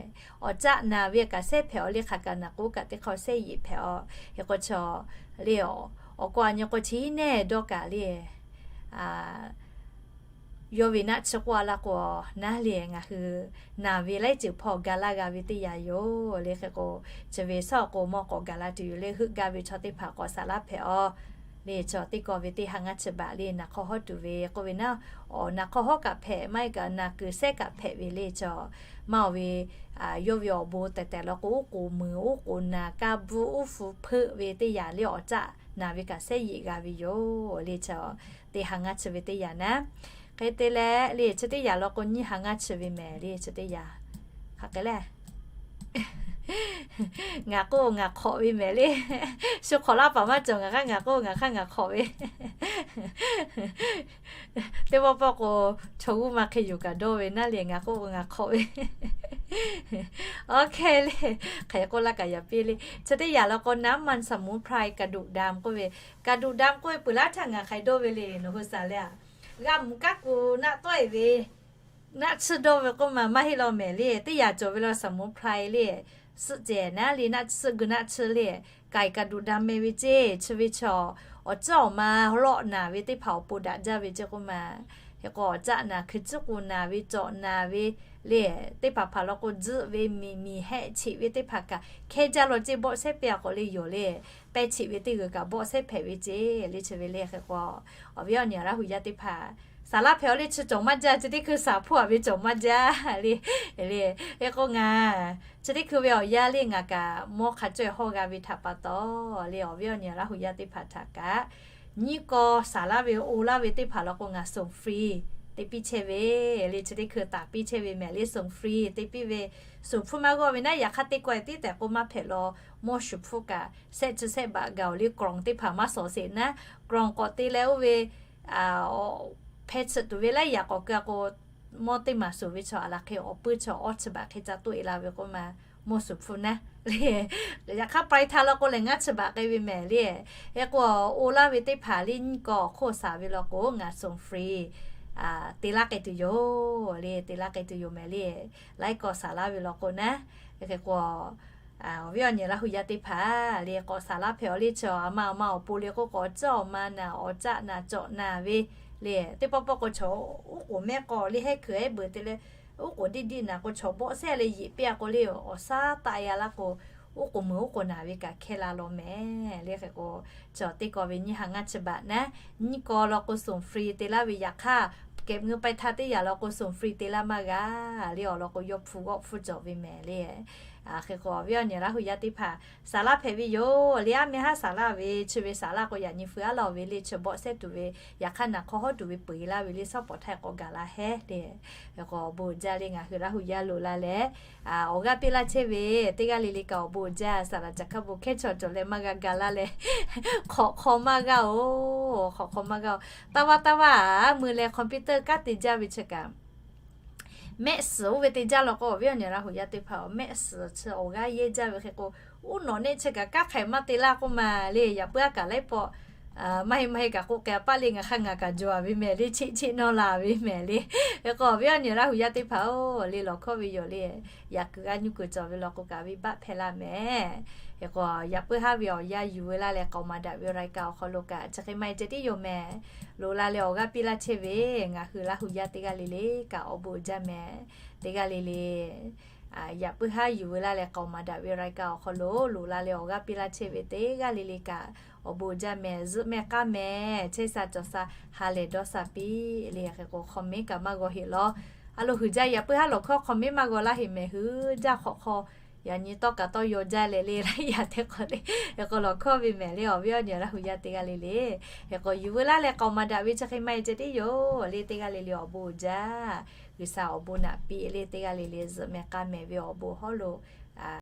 awˬ caˆ naˬ ve kaꞈ shehˇ hpehꞈ awˬ le. Hk'aˬ kaꞈ naˬ k'o kaꞈ teˇ hk'aw shehˇ yeꞈ hpehꞈ a. Hk'e k'o chi le, awˬ k'o a nyi k'o chi neˇ dawˇ kaꞈ le, yawˇ ve naˆ tsuhˇ k'oˆ a laˇ k'o, naˉ le ngaˬ hui naˬ ve laiˉ ceuˬ hpawˇ ga laˇ g'a ve teˇ yanˇ yoˬ le. Hk'e k'o, chi ve suhˉ awˬ k'o mawˇ k'awꞈ gaˬ la tuˬ yoˬ le. Heuˆ gaˇ ve chaw teˇ hpaˍ k'awꞈ saˍ laˇ hpehꞈ a. Le chaw teˇ kawˇ ve teˇ ha ngaˇ chi baꞈ le naˬ hk'aw hawˉ tuˬ ve k'oˆ ve naˉ, awˬ naˬ hk'aw hawˉ kaꞈ hpehꞈ, maˇ heˆ kaꞈ naˬ kuiˬ shehˇ kaꞈ hpehꞈ ve le. Chaw maˇ oˬ ve, yawˇ ve awˬ bon tehˬ tehˬ law k'o, uˉ k'oˍ muiˬ uˉ k'oˍ naˬ, ka bvuhˇ uˉ hpu hpeuˆ ve teˇ yanˇ le, awˬ caˆ naˬ ve kaꞈ shehˇ yeꞈ g'a ve yoˬ le. Chaw teˇ ha ngaˇ chi ve teˇ yanˇ naˉ. Hk'e te leh le chi teˇ yanˇ law k'o nyiˇ ha ngaˇ chi ve mehˍ le chi teˇ yanˇ. Hk'aˬ hk'e le, ngaˬ k'oˆ ngaˬ hk'awꞈ ve mehˍ le. Shu hk'awꞈ laˇ paˍ maˇ cawˬ, ngaˬ hk'aˇ ngaˬ k'oˆ ngaˬ hk'aˇ ngaˬ hk'awꞈ ve. Teˇ pawˆ pawˆ k'o, chaw g'uˇ ma hk'e yoˬ kaꞈ dawˇ ve naˉ le, ngaˬ k'oˆ k'o ngaˬ hk'awꞈ ve. Okay le, hk'aˬ hk'e k'oˆ laˇ kaꞈ yaꞈ piˇ le. Chi teˇ yanˇ law k'o น้ำมันสมุนไพร กระดูกดำ k'oˆ ve, กระดูกดำ k'oˆ ve peuˬ laˇ htaˇ ngaˬ hk'aˬ hk'e dawˇ ve le, nawˬ hui shaˍ le a. G'a mvuhꞈ kaˉ k'o naˆ tawˆ e ve, naˆ tsuhˇ dawˇ ve k'oˆ ma maˇ heˆ law mehˍ le. Teˇ yanˇ cawˬ ve law สมุนไพร le, suhˆ cehˬ naˉ le, naˆ tsuhˇ g'uiˬ naˆ tsuhˇ le, k'ai กระดูกดำ meh ve ceˇ. Chi ve chaw awˬ tcuhˉ awˬ ma lawˆ naˬ ve teˇ hpaˍ awˬ pon daꞈ jaˇ ve ceˇ k'oˆ ma. Hk'e k'o awˬ caˆ naˬ, hkui tcuhˉ k'oˍ naˬ ve, cawꞈ naˬ ve, le, teˇ hpaˍ hpaˍ law k'o, tzuhˆ ve miˬ miˬ hehˆ cheꞈ ve teˇ hpaˍ kaꞈ hkehˇ jaˇ law ceˇ, bawˆ shehˉ piˇ a k'awꞈ le yoˬ le. Pehˇ cheꞈ ve teˇ g'uiˬ kaꞈ bawˆ shehˉ hpehꞈ ve ceˇ le, chi ve le hk'e k'o, awˬ viˉ awˬ nyi Laˇ hu yaˇ teˇ hpaˍ, saˍ laˇ hpehꞈ awˬ le chi cawˬ maˇ jaˇ, chi teˇ hkui saˍ hpuˇ a ve cawˬ maˇ jaˇ le. Le, hk'e k'o ngaˬ chi teˇ hkui ve awˬ yanˇ le ngaˬ kaꞈ mawˇ hk'a cawehˬ hawˇ g'a ve htaꞈ pa taw le, awˬ viˉ awˬ nyi Laˇ hu yaˇ teˇ hpaˍ htaꞈ kaꞈ nyiˇ kawˇ saˍ laˇ ve oˇ laˇ ve teˇ hpaˍ law k'o, ngaˬ Song Free te piˇ chehˇ ve le, chi teˇ hkui taˍ piˇ chehˇ ve mehˍ le, Song Free te piˇ ve. Shuˍ hpuˇ maˇ g'awˇ ve naˉ, yaꞈ hk'aˇ teˇ kawehˬ tiˉ tehꞈ k'oˆ maˇ hpehꞈ law, mawˇ shuˍ hpuˇ kaꞈ shehˆ chi shehˆ baꞈ gaˬ-oˬ le, กล่อง teˇ hpaˍ maˇ shawˍ sheˍ naˉ, กล่อง k'awꞈ te leh oˇ ve hpeh chi tuˬ ve laiˉ yaꞈ k'awꞈ keu a k'o, mawˇ teˇ maˬ shuˍ ve chaw a laˬ hk'e awˬ puiˇ chaw awˇ chi baꞈ hk'e ca toˆ e la ve k'oˆ ma, mawˇ shuˍ hpuˇ naˉ le. Yaꞈ hk'aˇ ปลายทาง law k'o lehˬ ngaˇ chi baꞈ k'ai ve mehˍ le. Hk'e k'o, oˇ laˇ ve teˇ hpaˍ le nyiˇ kawˇ awˬ hk'oˆ saˍ ve law k'o, ngaˬ Song Free te laˇ k'ai tuˬ yoˬ le, te laˇ k'ai tuˬ yoˬ mehˍ le. Laiˉ kawˇ saˍ laˇ ve law k'o naˉ, hk'e k'o, awˬ viˉ awˬ nyi Laˇ hu yaˇ teˇ hpaˍ le, k'awꞈ saˍ laˇ hpehꞈ awˬ le chi awˬ ma awˬ ma awˬ pon le k'oˆ k'o, awˬ caˉ awˬ ma naˬ, awˬ caˆ naˬ cawꞈ naˬ ve le. Teˇ pawˆ pawˆ k'o chaw uˉ k'oˍ mehˆ k'aw le hehˉ hkui ehˉ beuꞈ te leh, uˉ k'oˍ diˇ diˇ naˬ k'o, chaw bawˆ shehˉ leh yeꞈ piˇ a k'o le, awˬ shaˉ taˆ e a laˇ k'o, uˉ k'oˍ meuˍ uˉ k'oˍ naˬ ve kaꞈ hkehˇ la law mehˍ le. Hk'e k'o, chaw teˇ kawˇ ve nyiˇ ha ngaˇ chi baꞈ naˉ, nyiˇ kawˇ law k'o Song Free te laˇ ve, yaꞈ hk'aˇ kehˬ ngeu ปลายทาง teˇ yaꞈ law k'o Song Free te laˇ maˇ g'a le. Awˬ lawn k'o, yawˇ hpu g'awˆ hpfuhˇ cawˬ ve mehˍ le. Hk'e k'o, awˬ viˉ awˬ nyi Laˇ hu yaˇ teˇ hpaˍ saˍ laˇ hpehꞈ ve yoˬ le. Aˉ meh haˉ saˍ laˇ ve chi ve saˍ laˇ k'o, yaꞈ nyi feu aˉ laˇ ve le, chi bawˆ shehˉ tuˬ ve, yaꞈ hk'aˇ naˬ hk'aw hawˉ tuˬ ve peu eˬ laˇ ve le, shaˉ pawˍ htaˇ k'awꞈ gaˬ la hehˉ le. Hk'e k'o, awˬ bon uiˍ jaˇ le, ngaˬ hui Laˇ hu yaˇ loꞈ la leh awˬ g'aˇ piˇ laˇ chehˇ ve teˇ g'aˇ le le kaꞈ awˬ bon uiˍ jaˇ. Saˍlaꞈ caˬ hkaˇ bon hkehˉ chaw cawˬ leh maˇ g'a ga laˇ leh, hk'awꞈ hk'aw maˇ g'aˇ-oˬ, hk'awꞈ hk'aw maˇ g'aˇ-oˬ. Taˇ vaˇ taˇ vaˇ aˬ, meuˇ leh computer kanˉ te jaˇ ve chi kaꞈ, mehˆ suhˍ oˇ ve te jaˇ law k'o, awˬ viˉ awˬ nyi Laˇ hu yaˇ teˇ hpaˍ-oˬ, mehˆ suhˍ chi awˬ g'aˇ yehˇ jaˇ ve hk'e k'o, uˉ nawꞈ nehˆ chi kaꞈ kanˉ hk'aiˬ maˇ te laˇ k'oˆ ma le. Yaꞈ puiˉ aˉ kaꞈ laiˉ pawˆ maˇ heˆ maˇ heˆ kaꞈ k'oˆ k'ai paˆ le, ngaˬ hk'aˇ ngaˬ kaꞈ jaw a ve mehˍ le, cheˆ cheˆ nawˇ la ve mehˍ le. Hk'e k'o, awˬ viˉ awˬ nyi Laˇ hu yaˇ teˇ hpaˍ-oˬ le, lawˬ hkawˇ ve yoˬ le. Yaꞈ kuiˬ g'aˇ nyi kuiˬ cawˬ ve law k'o kaꞈ venˇ baˆ hpehˇ laˇ mehˍ. Hk'e k'o, yaꞈ puiˉ haˉ ve awˬ yanˇ yuˬ veu laˇ leh k'aoˍ maˍ daꞈ ve awˬ รายการ awˬ hk'aw lo kaꞈ chi hk'e maˇ heˆ ceh tiˉ yoˬ mehˍ. Loꞈ la leh awˬ g'aˇ piˇ laˇ chehˇ ve ngaˬ hui Laˇ hu yaˇ teˇ g'aˇ le le kaꞈ awˬ bon uiˍ jaˇ mehˍ. Teˇ g'aˇ le le yaꞈ puiˉ haˉ yuˬ veu laˇ leh k'aoˍ maˍ daꞈ ve awˬ รายการ awˬ hk'aw lo loꞈ la leh awˬ g'aˇ piˇ laˇ chehˇ ve teˇ g'aˇ le le kaꞈ awˬ bon uiˍ jaˇ mehˍ. Zuhꞈ mehˆ k'aˇ mehˍ, chehˇ sha cawˬ sha, ha lehˬ dawˇ sha piˇ le. Hk'e k'o, comment kaꞈ maˇ g'aw heˆ law. A lo huiˍ jaˇ, yaꞈ puiˉ haˉ lawˬ hkawˇ comment maˇ g'aw laˇ heˆ mehˍ. Huiˍ jaˇ hk'awꞈ hk'aw, yaꞈ nyi tawˇ kaꞈ tawˇ yaw jaˇ leh le, laiˉ yaꞈ teˇ hk'awꞈ le. Hk'e k'o, lawˬ hkawˇ ve mehˍ le, awˬ viˉ awˬ nyi Laˇ hu yaˇ teˇ g'aˇ le le. Hk'e k'o, yuˬ veu laˇ leh k'aoˍ maˍ daꞈ ve chi hk'e maˇ heˆ ceh tiˉ yoˬ le. Teˇ g'aˇ le le awˬ bon uiˍ jaˇ. G'uiˬ sha awˬ bon naꞈ piˇ le. Teˇ g'aˇ le le zuhꞈ mehˍ k'aˇ mehˍ ve awˬ bon hawˉ lo